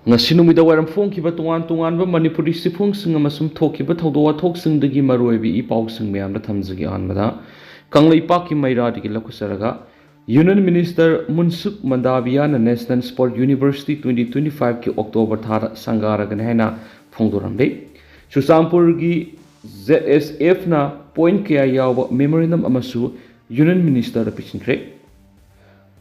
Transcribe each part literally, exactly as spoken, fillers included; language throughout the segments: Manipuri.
ꯉꯁꯤ ꯅꯨꯃꯤꯗꯥꯡ ꯋꯥꯏꯔꯝ ꯐꯣꯡꯈꯤꯕ ꯇꯣꯉꯥꯟ ꯇꯣꯉꯥꯟꯕ ꯃꯅꯤꯄꯨꯔꯤ ꯆꯦꯐꯣꯡꯁꯤꯡ ꯑꯃꯁꯨꯡ ꯊꯣꯛꯈꯤꯕ ꯊꯧꯗꯣꯛ ꯋꯥꯊꯣꯛꯁꯤꯡꯗꯒꯤ ꯃꯔꯨꯑꯣꯏꯕ ꯏ ꯄꯥꯎꯁꯤꯡ ꯃꯌꯥꯝꯗ ꯊꯝꯖꯒꯦ꯫ ꯑꯍꯥꯟꯕꯗ ꯀꯪꯂꯩꯄꯥꯛꯀꯤ ꯃꯩꯔꯥꯗꯒꯤ ꯂꯧꯈꯠꯆꯔꯒ, ꯌꯨꯅꯤꯌꯟ ꯃꯤꯅꯤꯁꯇꯔ ꯃꯨꯟꯁꯨꯈ ꯃꯟꯗꯥꯕꯤꯌꯥꯅ National Sport University twenty twenty five ꯀꯤ ꯑꯣꯛꯇꯣꯕꯔ ꯊꯥꯗ ꯁꯪꯒꯥꯔꯒꯅꯤ ꯍꯥꯏꯅ ꯐꯣꯡꯗꯣꯔꯝꯂꯦ꯫ ꯆꯨꯔꯆꯥꯟꯄꯨꯔꯒꯤ Z S F ꯅ ꯄꯣꯏꯟꯠ ꯀꯌꯥ ꯌꯥꯎꯕ ꯃꯦꯃꯣꯔꯦꯟꯗꯝ ꯑꯃꯁꯨ ꯌꯨꯅꯤꯌꯟ ꯃꯤꯅꯤꯁꯇꯔꯗ ꯄꯤꯁꯤꯟꯈ꯭ꯔꯦ꯫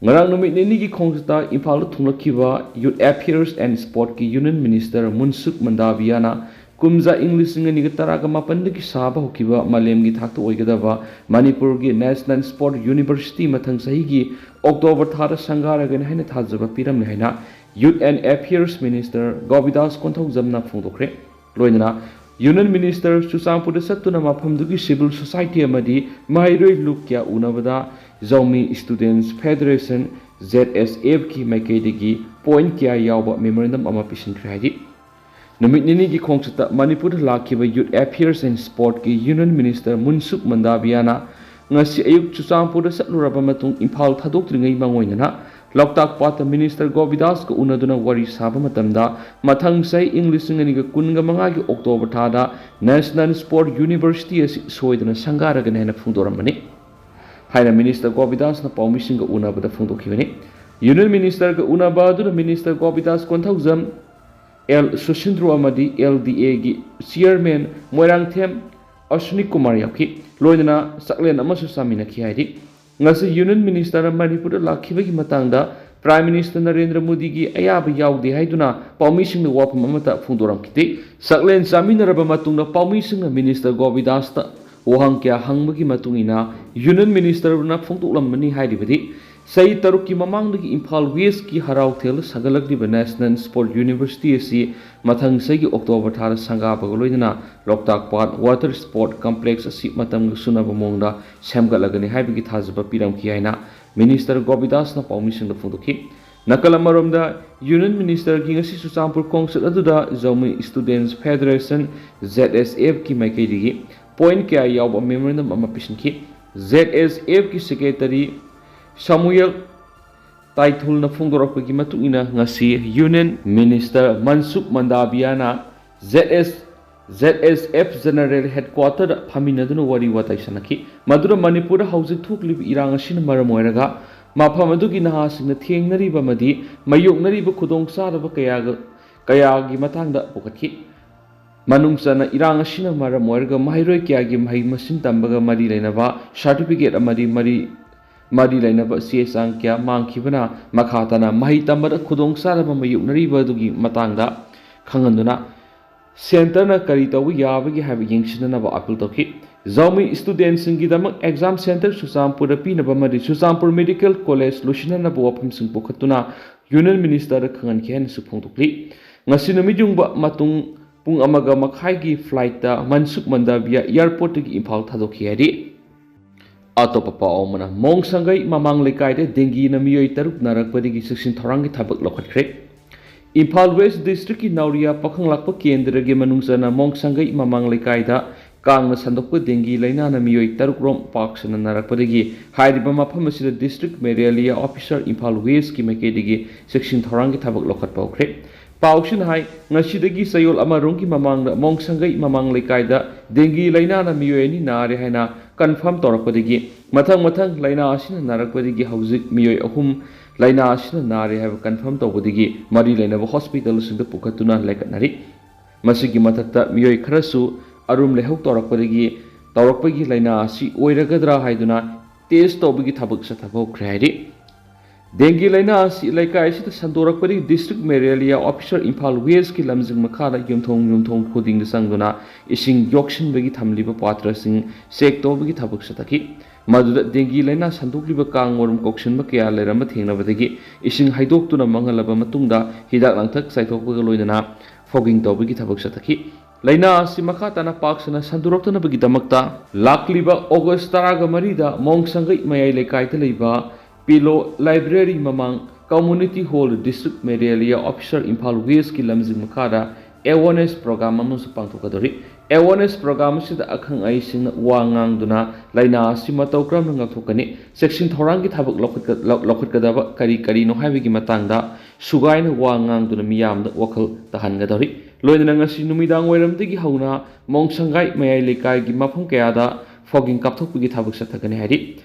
ꯉꯔꯥꯡ ꯅꯨꯃꯤꯠ ꯅꯤꯅꯤꯒꯤ ꯈꯣꯡꯆꯠꯇ ꯏꯝꯐꯥꯜꯗ ꯊꯨꯡꯂꯛꯈꯤꯕ Youth Affairs and Sportꯀꯤ ꯌꯨꯅꯤꯌꯟ ꯃꯤꯅꯤꯁꯇꯔ ꯃꯨꯟꯁꯨꯈ ꯃꯟꯗꯥꯕꯤꯌꯥꯅ ꯀꯨꯝꯖꯥ ꯏꯪ ꯂꯤꯁꯤꯡ ꯑꯅꯤꯒ ꯇꯔꯥꯒ ꯃꯥꯄꯟꯗꯒꯤ ꯁꯥꯕ ꯍꯧꯈꯤꯕ ꯃꯥꯂꯦꯝꯒꯤ ꯊꯥꯛꯇ ꯑꯣꯏꯒꯗꯕ ꯃꯅꯤꯄꯨꯔꯒꯤ National Sport University ꯃꯊꯪ ꯆꯍꯤꯒꯤ ꯑꯣꯛꯇꯣꯕꯔ ꯊꯥꯗ ꯁꯪꯒꯥꯔꯒꯅꯤ ꯍꯥꯏꯅ ꯊꯥꯖꯕ ꯄꯤꯔꯝꯂꯦ ꯍꯥꯏꯅ Youth and Affairs Minister ꯒꯣꯕꯤꯗꯥꯁ ꯀꯣꯟꯊꯧꯖꯝꯅ ꯐꯣꯡꯗꯣꯛꯈ꯭ꯔꯦ꯫ ꯂꯣꯏꯅꯅ ꯌꯨꯅꯤꯌꯟ ꯃꯤꯅꯤꯁꯇꯔ ꯆꯨꯔꯆꯥꯟꯄꯨꯔꯗ ꯆꯠꯇꯨꯅ ꯃꯐꯝꯗꯨꯒꯤ civil society ꯑꯃꯗꯤ ꯃꯍꯩꯔꯣꯏ ꯂꯨꯞ ꯀꯌꯥ ꯎꯅꯕꯗ ꯖꯧꯃꯤ Students Federation, Z S F ꯀꯤ ꯃꯥꯏꯀꯩꯗꯒꯤ ꯄꯣꯏꯟꯠ ꯀꯌꯥ ꯌꯥꯎꯕ ꯃꯦꯃꯣꯔꯦꯟꯗꯝ ꯑꯃ ꯄꯤꯁꯤꯟꯈ꯭ꯔꯦ ꯍꯥꯏꯔꯤ꯫ ꯅꯨꯃꯤꯠ ꯅꯤꯅꯤꯒꯤ ꯈꯣꯡꯆꯠꯇ ꯃꯅꯤꯄꯨꯔꯗ ꯂꯥꯛꯈꯤꯕ Youth Affairs and Sportꯀꯤ ꯌꯨꯅꯤꯌꯟ ꯃꯤꯅꯤꯁꯇꯔ ꯃꯨꯟꯁꯨꯈ ꯃꯟꯗꯥꯕꯤꯌꯥꯅ ꯉꯁꯤ ꯑꯌꯨꯛ ꯆꯨꯔꯆꯥꯟꯄꯨꯔꯗ ꯆꯠꯂꯨꯔꯕ ꯃꯇꯨꯡ ꯏꯝꯐꯥꯜ ꯊꯥꯗꯣꯛꯇ꯭ꯔꯤꯉꯩ ꯃꯥꯡꯑꯣꯏꯅꯅ ꯂꯣꯛꯇꯥꯛ ꯄꯥꯠꯇ ꯃꯤꯅꯤꯁꯇꯔ ꯒꯣꯕꯤꯗꯥꯁꯀ ꯎꯅꯗꯨꯅ ꯋꯥꯔꯤ ꯁꯥꯕ ꯃꯇꯝꯗ ꯃꯊꯪ ꯆꯍꯤ ꯏꯪ ꯂꯤꯁꯤꯡ ꯑꯅꯤꯒ ꯀꯨꯟꯒ ꯃꯉꯥꯒꯤ ꯑꯣꯛꯇꯣꯕꯔ ꯊꯥꯗ National Sport University ꯑꯁꯤ ꯁꯣꯏꯗꯅ ꯁꯪꯒꯥꯔꯒꯅꯤ ꯍꯥꯏꯅ ꯐꯣꯡꯗꯣꯔꯝꯕꯅꯤ ꯍꯥꯏꯅ ꯃꯤꯅꯤꯁꯇꯔ ꯒꯣꯕꯤꯗꯥꯁꯅ ꯄꯥꯎꯃꯤꯁꯤꯡꯒ ꯎꯅꯕꯗ ꯐꯣꯡꯗꯣꯛꯈꯤꯕꯅꯤ꯫ ꯌꯨꯅꯤꯌꯟ ꯃꯤꯅꯤꯁꯇꯔꯒ ꯎꯅꯕ ꯑꯗꯨꯗ ꯃꯤꯅꯤꯁꯇꯔ ꯒꯣꯕꯤꯗꯥꯁ ꯀꯣꯟꯊꯧꯖꯝ, ꯑꯦꯜ ꯁꯨꯁꯤꯟꯗ꯭ꯔꯣ ꯑꯃꯗꯤ L D Aꯒꯤ ꯆꯤꯌꯔꯃꯦꯟ ꯃꯣꯏꯔꯥꯡꯊꯦꯝ ꯑꯁ꯭ꯋꯤꯅꯤ ꯀꯨꯃꯥꯔ ꯌꯥꯎꯈꯤ꯫ ꯂꯣꯏꯅꯅ ꯆꯥꯛꯂꯦꯟ ꯑꯃꯁꯨ ꯆꯥꯃꯤꯟꯅꯈꯤ ꯍꯥꯏꯔꯤ꯫ ꯉꯁꯤ ꯌꯨꯅꯤꯌꯟ ꯃꯤꯅꯤꯁꯇꯔꯅ ꯃꯅꯤꯄꯨꯔꯗ ꯂꯥꯛꯈꯤꯕꯒꯤ ꯃꯇꯥꯡꯗ ꯄ꯭ꯔꯥꯏꯝ ꯃꯤꯅꯤꯁꯇꯔ ꯅꯔꯦꯟꯗ꯭ꯔ ꯃꯣꯗꯤꯒꯤ ꯑꯌꯥꯕ ꯌꯥꯎꯗꯦ ꯍꯥꯏꯗꯨꯅ ꯄꯥꯎꯃꯤꯁꯤꯡꯅ ꯋꯥꯐꯝ ꯑꯃꯠꯇ ꯐꯣꯡꯗꯣꯔꯝꯈꯤꯗꯦ꯫ ꯆꯥꯛꯂꯦꯟ ꯆꯥꯃꯤꯟꯅꯔꯕ ꯃꯇꯨꯡꯗ ꯄꯥꯎꯃꯤꯁꯤꯡꯅ ꯃꯤꯅꯤꯁꯇꯔ ꯒꯣꯕꯤꯗꯥꯁꯇ ꯋꯥꯍꯪ ꯀꯌꯥ ꯍꯪꯕꯒꯤ ꯃꯇꯨꯡ ꯏꯟꯅ ꯌꯨꯅꯤꯌꯟ ꯃꯤꯅꯤꯁꯇꯔꯅ ꯐꯣꯡꯗꯣꯛꯂꯝꯕꯅꯤ ꯍꯥꯏꯔꯤꯕꯗꯤ, ꯆꯍꯤ ꯇꯔꯨꯛꯀꯤ ꯃꯃꯥꯡꯗꯒꯤ ꯏꯝꯐꯥꯜ ꯋꯦꯁꯀꯤ ꯍꯔꯥꯎꯊꯦꯜꯗ ꯁꯥꯒꯠꯂꯛꯂꯤꯕ National Sport University ꯑꯁꯤ ꯃꯊꯪ ꯆꯍꯤꯒꯤ ꯑꯣꯛꯇꯣꯕꯔ ꯊꯥꯗ ꯁꯪꯒꯥꯕꯒ ꯂꯣꯏꯅꯅ ꯂꯣꯛꯇꯥꯛ ꯄꯥꯠ Water Sport Complex ꯑꯁꯤ ꯃꯇꯝꯒ ꯆꯨꯅꯕ ꯃꯑꯣꯡꯗ ꯁꯦꯝꯒꯠꯂꯒꯅꯤ ꯍꯥꯏꯕꯒꯤ ꯊꯥꯖꯕ ꯄꯤꯔꯝꯈꯤ ꯍꯥꯏꯅ ꯃꯤꯅꯤꯁꯇꯔ ꯒꯣꯕꯤꯗꯥꯁꯅ ꯄꯥꯎꯃꯤꯁꯤꯡꯗ ꯐꯣꯡꯗꯣꯛꯈꯤ꯫ ꯅꯥꯀꯜ ꯑꯃꯔꯣꯝꯗ, ꯌꯨꯅꯤꯌꯟ ꯃꯤꯅꯤꯁꯇꯔꯒꯤ ꯉꯁꯤ ꯆꯨꯔꯆꯥꯟꯄꯨꯔ ꯈꯣꯡꯆꯠ ꯑꯗꯨꯗ ꯖꯧꯃꯤ Students Federation, Z S F ꯀꯤ ꯃꯥꯏꯀꯩꯗꯒꯤ ꯄꯣꯏꯟꯠ ꯀꯌꯥ ꯌꯥꯎꯕ ꯃꯦꯃꯣꯔꯦꯟꯗꯝ ꯑꯃ ꯄꯤꯁꯤꯟꯈꯤ꯫ Z S F ꯀꯤ ꯁꯦꯀ꯭ꯔꯦꯇꯔꯤ ꯁꯥꯃꯨꯌꯦꯜ ꯇꯥꯏꯊꯨꯜꯅ ꯐꯣꯡꯗꯣꯔꯛꯄꯒꯤ ꯃꯇꯨꯡ ꯏꯟꯅ, ꯉꯁꯤ Union Minister ꯃꯟꯁꯨꯈ ꯃꯟꯗꯥꯕꯤꯌꯥꯅ Z S, Z S F General Headquarter ꯗ ꯐꯝꯃꯤꯟꯅꯗꯨꯅ ꯋꯥꯔꯤ ꯋꯥꯇꯥꯏ ꯁꯥꯟꯅꯈꯤ꯫ ꯃꯗꯨꯗ ꯃꯅꯤꯄꯨꯔꯗ ꯍꯧꯖꯤꯛ ꯊꯣꯛꯂꯤꯕ ꯏꯔꯥꯡ ꯑꯁꯤꯅ ꯃꯔꯝ ꯑꯣꯏꯔꯒ ꯃꯐꯝ ꯑꯗꯨꯒꯤ ꯅꯍꯥꯁꯤꯡꯅ ꯊꯦꯡꯅꯔꯤꯕ ꯑꯃꯗꯤ ꯃꯥꯌꯣꯛꯅꯔꯤꯕ ꯈꯨꯗꯣꯡꯆꯥꯗꯕ ꯀꯌꯥꯒ, ꯀꯌꯥꯒꯤ ꯃꯇꯥꯡꯗ ꯄꯨꯈꯠꯈꯤ꯫ ꯃꯅꯨꯡ ꯆꯟꯅ ꯏꯔꯥꯡ ꯑꯁꯤꯅ ꯃꯔꯝ ꯑꯣꯏꯔꯒ ꯃꯍꯩꯔꯣꯏ ꯀꯌꯥꯒꯤ ꯃꯍꯩ ꯃꯁꯤꯡ ꯇꯝꯕꯒ ꯃꯔꯤ ꯂꯩꯅꯕ certificate ꯑꯃꯗꯤ ꯃꯔꯤ, ꯃꯔꯤ ꯂꯩꯅꯕ ꯆꯦ ꯆꯥꯡ ꯀꯌꯥ ꯃꯥꯡꯈꯤꯕꯅ ꯃꯈꯥ ꯇꯥꯅ ꯃꯍꯩ ꯇꯝꯕꯗ ꯈꯨꯗꯣꯡꯆꯥꯗꯕ ꯃꯥꯌꯣꯛꯅꯔꯤꯕ ꯑꯗꯨꯒꯤ ꯃꯇꯥꯡꯗ ꯈꯪꯍꯟꯗꯨꯅ, centre ꯅ ꯀꯔꯤ ꯇꯧꯕ ꯌꯥꯕꯒꯦ ꯍꯥꯏꯕ ꯌꯦꯡꯁꯤꯟꯅꯅꯕ appeal ꯇꯧꯈꯤ꯫ ꯖꯥꯎꯃꯤ student ꯁꯤꯡꯒꯤꯗꯃꯛ exam centre ꯆꯨꯔꯆꯥꯟꯄꯨꯔꯗ ꯄꯤꯅꯕ ꯑꯃꯗꯤ ꯆꯨꯔꯆꯥꯟꯄꯨꯔ Medical College ꯂꯣꯏꯁꯤꯟꯅꯅꯕ ꯋꯥꯐꯝꯁꯤꯡ ꯄꯨꯈꯠꯇꯨꯅ Union Minister ꯗ ꯈꯪꯍꯟꯈꯤ ꯍꯥꯏꯅꯁꯨ ꯐꯣꯡꯗꯣꯛꯂꯤ꯫ ꯉꯁꯤ ꯅꯨꯃꯤꯠ ꯌꯨꯡꯕ ꯃꯇꯨꯡ ꯄꯨꯡ ꯑꯃꯒ ꯃꯈꯥꯏꯒꯤ flight ꯇ ꯃꯟꯁꯨꯈ ꯃꯟꯗꯥꯕꯤꯌꯥ airport ꯇꯒꯤ ꯏꯝꯐꯥꯜ ꯊꯥꯗꯣꯛꯈꯤ ꯍꯥꯏꯔꯤ꯫ ꯑꯇꯣꯞꯄ ꯄꯥꯎ ꯑꯃꯅ, ꯃꯣꯡꯁꯪꯒꯩ ꯃꯃꯥꯡ ꯂꯩꯀꯥꯏꯗ ꯗꯦꯡꯒꯤꯅ ꯃꯤꯑꯣꯏ ꯇꯔꯨꯛ ꯅꯥꯔꯛꯄꯗꯒꯤ ꯆꯦꯛꯁꯤꯟ ꯊꯧꯔꯥꯡꯒꯤ ꯊꯕꯛ ꯂꯧꯈꯠꯈ꯭ꯔꯦ꯫ ꯏꯝꯐꯥꯜ West District ꯀꯤ ꯅꯥꯎꯔꯤꯌꯥ ꯄꯥꯈꯪ ꯂꯥꯛꯄ ꯀꯦꯟꯗ꯭ꯔꯒꯤ ꯃꯅꯨꯡ ꯆꯟꯅ ꯃꯣꯡꯁꯪꯒꯩ ꯃꯃꯥꯡ ꯂꯩꯀꯥꯏꯗ ꯀꯥꯡꯅ ꯁꯟꯗꯣꯛꯄ ꯗꯦꯡꯒꯤ ꯂꯥꯏꯅꯥꯅ ꯃꯤꯑꯣꯏ ꯇꯔꯨꯛ ꯔꯣꯝ ꯄꯥꯛ ꯁꯟꯅ ꯅꯥꯔꯛꯄꯗꯒꯤ ꯍꯥꯏꯔꯤꯕ ꯃꯐꯝ ꯑꯁꯤꯗ District Malaria Officer Imphal West ꯀꯤ ꯃꯥꯏꯀꯩꯗꯒꯤ ꯆꯦꯛꯁꯤꯟ ꯊꯧꯔꯥꯡꯒꯤ ꯊꯕꯛ ꯂꯧꯈꯠꯄ ꯍꯧꯈ꯭ꯔꯦ꯫ ꯄꯥꯎꯁꯤꯅ ꯍꯥꯏ, ꯉꯁꯤꯗꯒꯤ ꯆꯌꯣꯜ ꯑꯃꯔꯣꯝꯒꯤ ꯃꯃꯥꯡꯗ ꯃꯣꯡꯁꯪꯒꯩ ꯃꯃꯥꯡ ꯂꯩꯀꯥꯏꯗ ꯗꯦꯡꯒꯤ ꯂꯥꯏꯅꯥꯅ ꯃꯤꯑꯣꯏ ꯑꯅꯤ ꯅꯥꯔꯦ ꯍꯥꯏꯅ confirm ꯇꯧꯔꯛꯄꯗꯒꯤ, ꯃꯊꯪ ꯃꯊꯪ ꯂꯥꯏꯅꯥ ꯑꯁꯤꯅ ꯅꯥꯔꯛꯄꯗꯒꯤ ꯍꯧꯖꯤꯛ ꯃꯤꯑꯣꯏ ꯑꯍꯨꯝ ꯂꯥꯏꯅꯥ ꯑꯁꯤꯅ ꯅꯥꯔꯦ ꯍꯥꯏꯕ confirm ꯇꯧꯕꯗꯒꯤ ꯃꯔꯤ ꯂꯩꯅꯕ hospital ꯁꯤꯡꯗ ꯄꯨꯈꯠꯇꯨꯅ ꯂꯥꯏꯀꯠꯅꯔꯤ꯫ ꯃꯁꯤꯒꯤ ꯃꯊꯛꯇ ꯃꯤꯑꯣꯏ ꯈꯔꯁꯨ ꯑꯔꯨꯝ ꯂꯥꯏꯍꯧ ꯇꯧꯔꯛꯄꯗꯒꯤ, ꯇꯧꯔꯛꯄꯒꯤ ꯂꯥꯏꯅꯥ ꯑꯁꯤ ꯑꯣꯏꯔꯒꯗ꯭ꯔꯥ ꯍꯥꯏꯗꯨꯅ test ꯇꯧꯕꯒꯤ ꯊꯕꯛ ꯆꯠꯊꯕ ꯍꯧꯈ꯭ꯔꯦ ꯍꯥꯏꯔꯤ꯫ ꯗꯦꯡꯒꯤ ꯂꯥꯏꯅꯥ ꯑꯁꯤ ꯂꯩꯀꯥꯏ ꯑꯁꯤꯗ ꯁꯟꯗꯣꯔꯛꯄꯗꯒꯤ District Malaria Officer Imphal West ꯀꯤ ꯂꯝꯖꯤꯡ ꯃꯈꯥꯗ ꯌꯨꯝꯊꯣꯡ ꯌꯨꯝꯊꯣꯡ ꯈꯨꯗꯤꯡꯗ ꯆꯪꯗꯨꯅ ꯏꯁꯤꯡ ꯌꯣꯛꯁꯤꯟꯕꯒꯤ ꯊꯝꯂꯤꯕ ꯄꯥꯇ꯭ꯔꯁꯤꯡ check ꯇꯧꯕꯒꯤ ꯊꯕꯛ ꯆꯠꯊꯈꯤ꯫ ꯃꯗꯨꯗ ꯗꯦꯡꯒꯤ ꯂꯥꯏꯅꯥ ꯁꯟꯗꯣꯛꯂꯤꯕ ꯀꯥꯡ ꯃꯔꯨꯝ ꯀꯣꯛꯁꯤꯟꯕ ꯀꯌꯥ ꯂꯩꯔꯝꯕ ꯊꯦꯡꯅꯕꯗꯒꯤ ꯏꯁꯤꯡ ꯍꯩꯗꯣꯛꯇꯨꯅ ꯃꯥꯡꯍꯜꯂꯕ ꯃꯇꯨꯡꯗ ꯍꯤꯗꯥꯛ ꯂꯥꯡꯊꯛ ꯆꯥꯏꯊꯣꯛꯄꯒ ꯂꯣꯏꯅꯅ fogging ꯇꯧꯕꯒꯤ ꯊꯕꯛ ꯆꯠꯊꯈꯤ꯫ ꯂꯥꯏꯅꯥ ꯑꯁꯤ ꯃꯈꯥ ꯇꯥꯅ ꯄꯥꯛ ꯁꯟꯅ ꯁꯟꯗꯣꯔꯛꯇꯅꯕꯒꯤꯗꯃꯛꯇ ꯂꯥꯛꯂꯤꯕ August ꯇꯔꯥꯒ ꯃꯔꯤꯗ ꯃꯣꯡꯁꯪꯒꯩ ꯃꯌꯥꯏ ꯂꯩꯀꯥꯏꯗ ꯂꯩꯕ Pillow Library ꯃꯃꯥꯡ Community Hall District Malaria Officer Imphal West ꯀꯤ ꯂꯝꯖꯤꯡ ꯃꯈꯥꯗ awareness program ꯑꯃꯁꯨ ꯄꯥꯡꯊꯣꯛꯀꯗꯧꯔꯤ꯫ ꯑꯦꯋꯥꯔꯅꯦꯁ ꯄ꯭ꯔꯣꯒ꯭ꯔꯥꯝ ꯑꯁꯤꯗ ꯑꯈꯪ ꯑꯍꯩꯁꯤꯡꯅ ꯋꯥ ꯉꯥꯡꯗꯨꯅ ꯂꯥꯏꯅꯥ ꯑꯁꯤ ꯃꯇꯧ ꯀꯔꯝꯅ ꯉꯥꯛꯊꯣꯛꯀꯅꯤ, ꯆꯦꯛꯁꯤꯟ ꯊꯧꯔꯥꯡꯒꯤ ꯊꯕꯛ ꯂꯧꯈꯠꯀ-, ꯂꯧ-, ꯂꯧꯈꯠꯀꯗꯕ ꯀꯔꯤ ꯀꯔꯤꯅꯣ ꯍꯥꯏꯕꯒꯤ ꯃꯇꯥꯡꯗ ꯁꯨꯒꯥꯏꯅ ꯋꯥ ꯉꯥꯡꯗꯨꯅ ꯃꯤꯌꯥꯝꯗ ꯋꯥꯈꯜ ꯇꯥꯍꯟꯒꯗꯧꯔꯤ꯫ ꯂꯣꯏꯅꯅ ꯉꯁꯤ ꯅꯨꯃꯤꯗꯥꯡ ꯋꯥꯏꯔꯝꯗꯒꯤ ꯍꯧꯅ ꯃꯣꯡꯁꯪꯒꯥꯏ ꯃꯌꯥꯏ ꯂꯩꯀꯥꯏꯒꯤ ꯃꯐꯝ ꯀꯌꯥꯗ ꯐꯣꯒꯤꯡ ꯀꯥꯞꯊꯣꯛꯄꯒꯤ ꯊꯕꯛ ꯆꯠꯊꯒꯅꯤ ꯍꯥꯏꯔꯤ꯫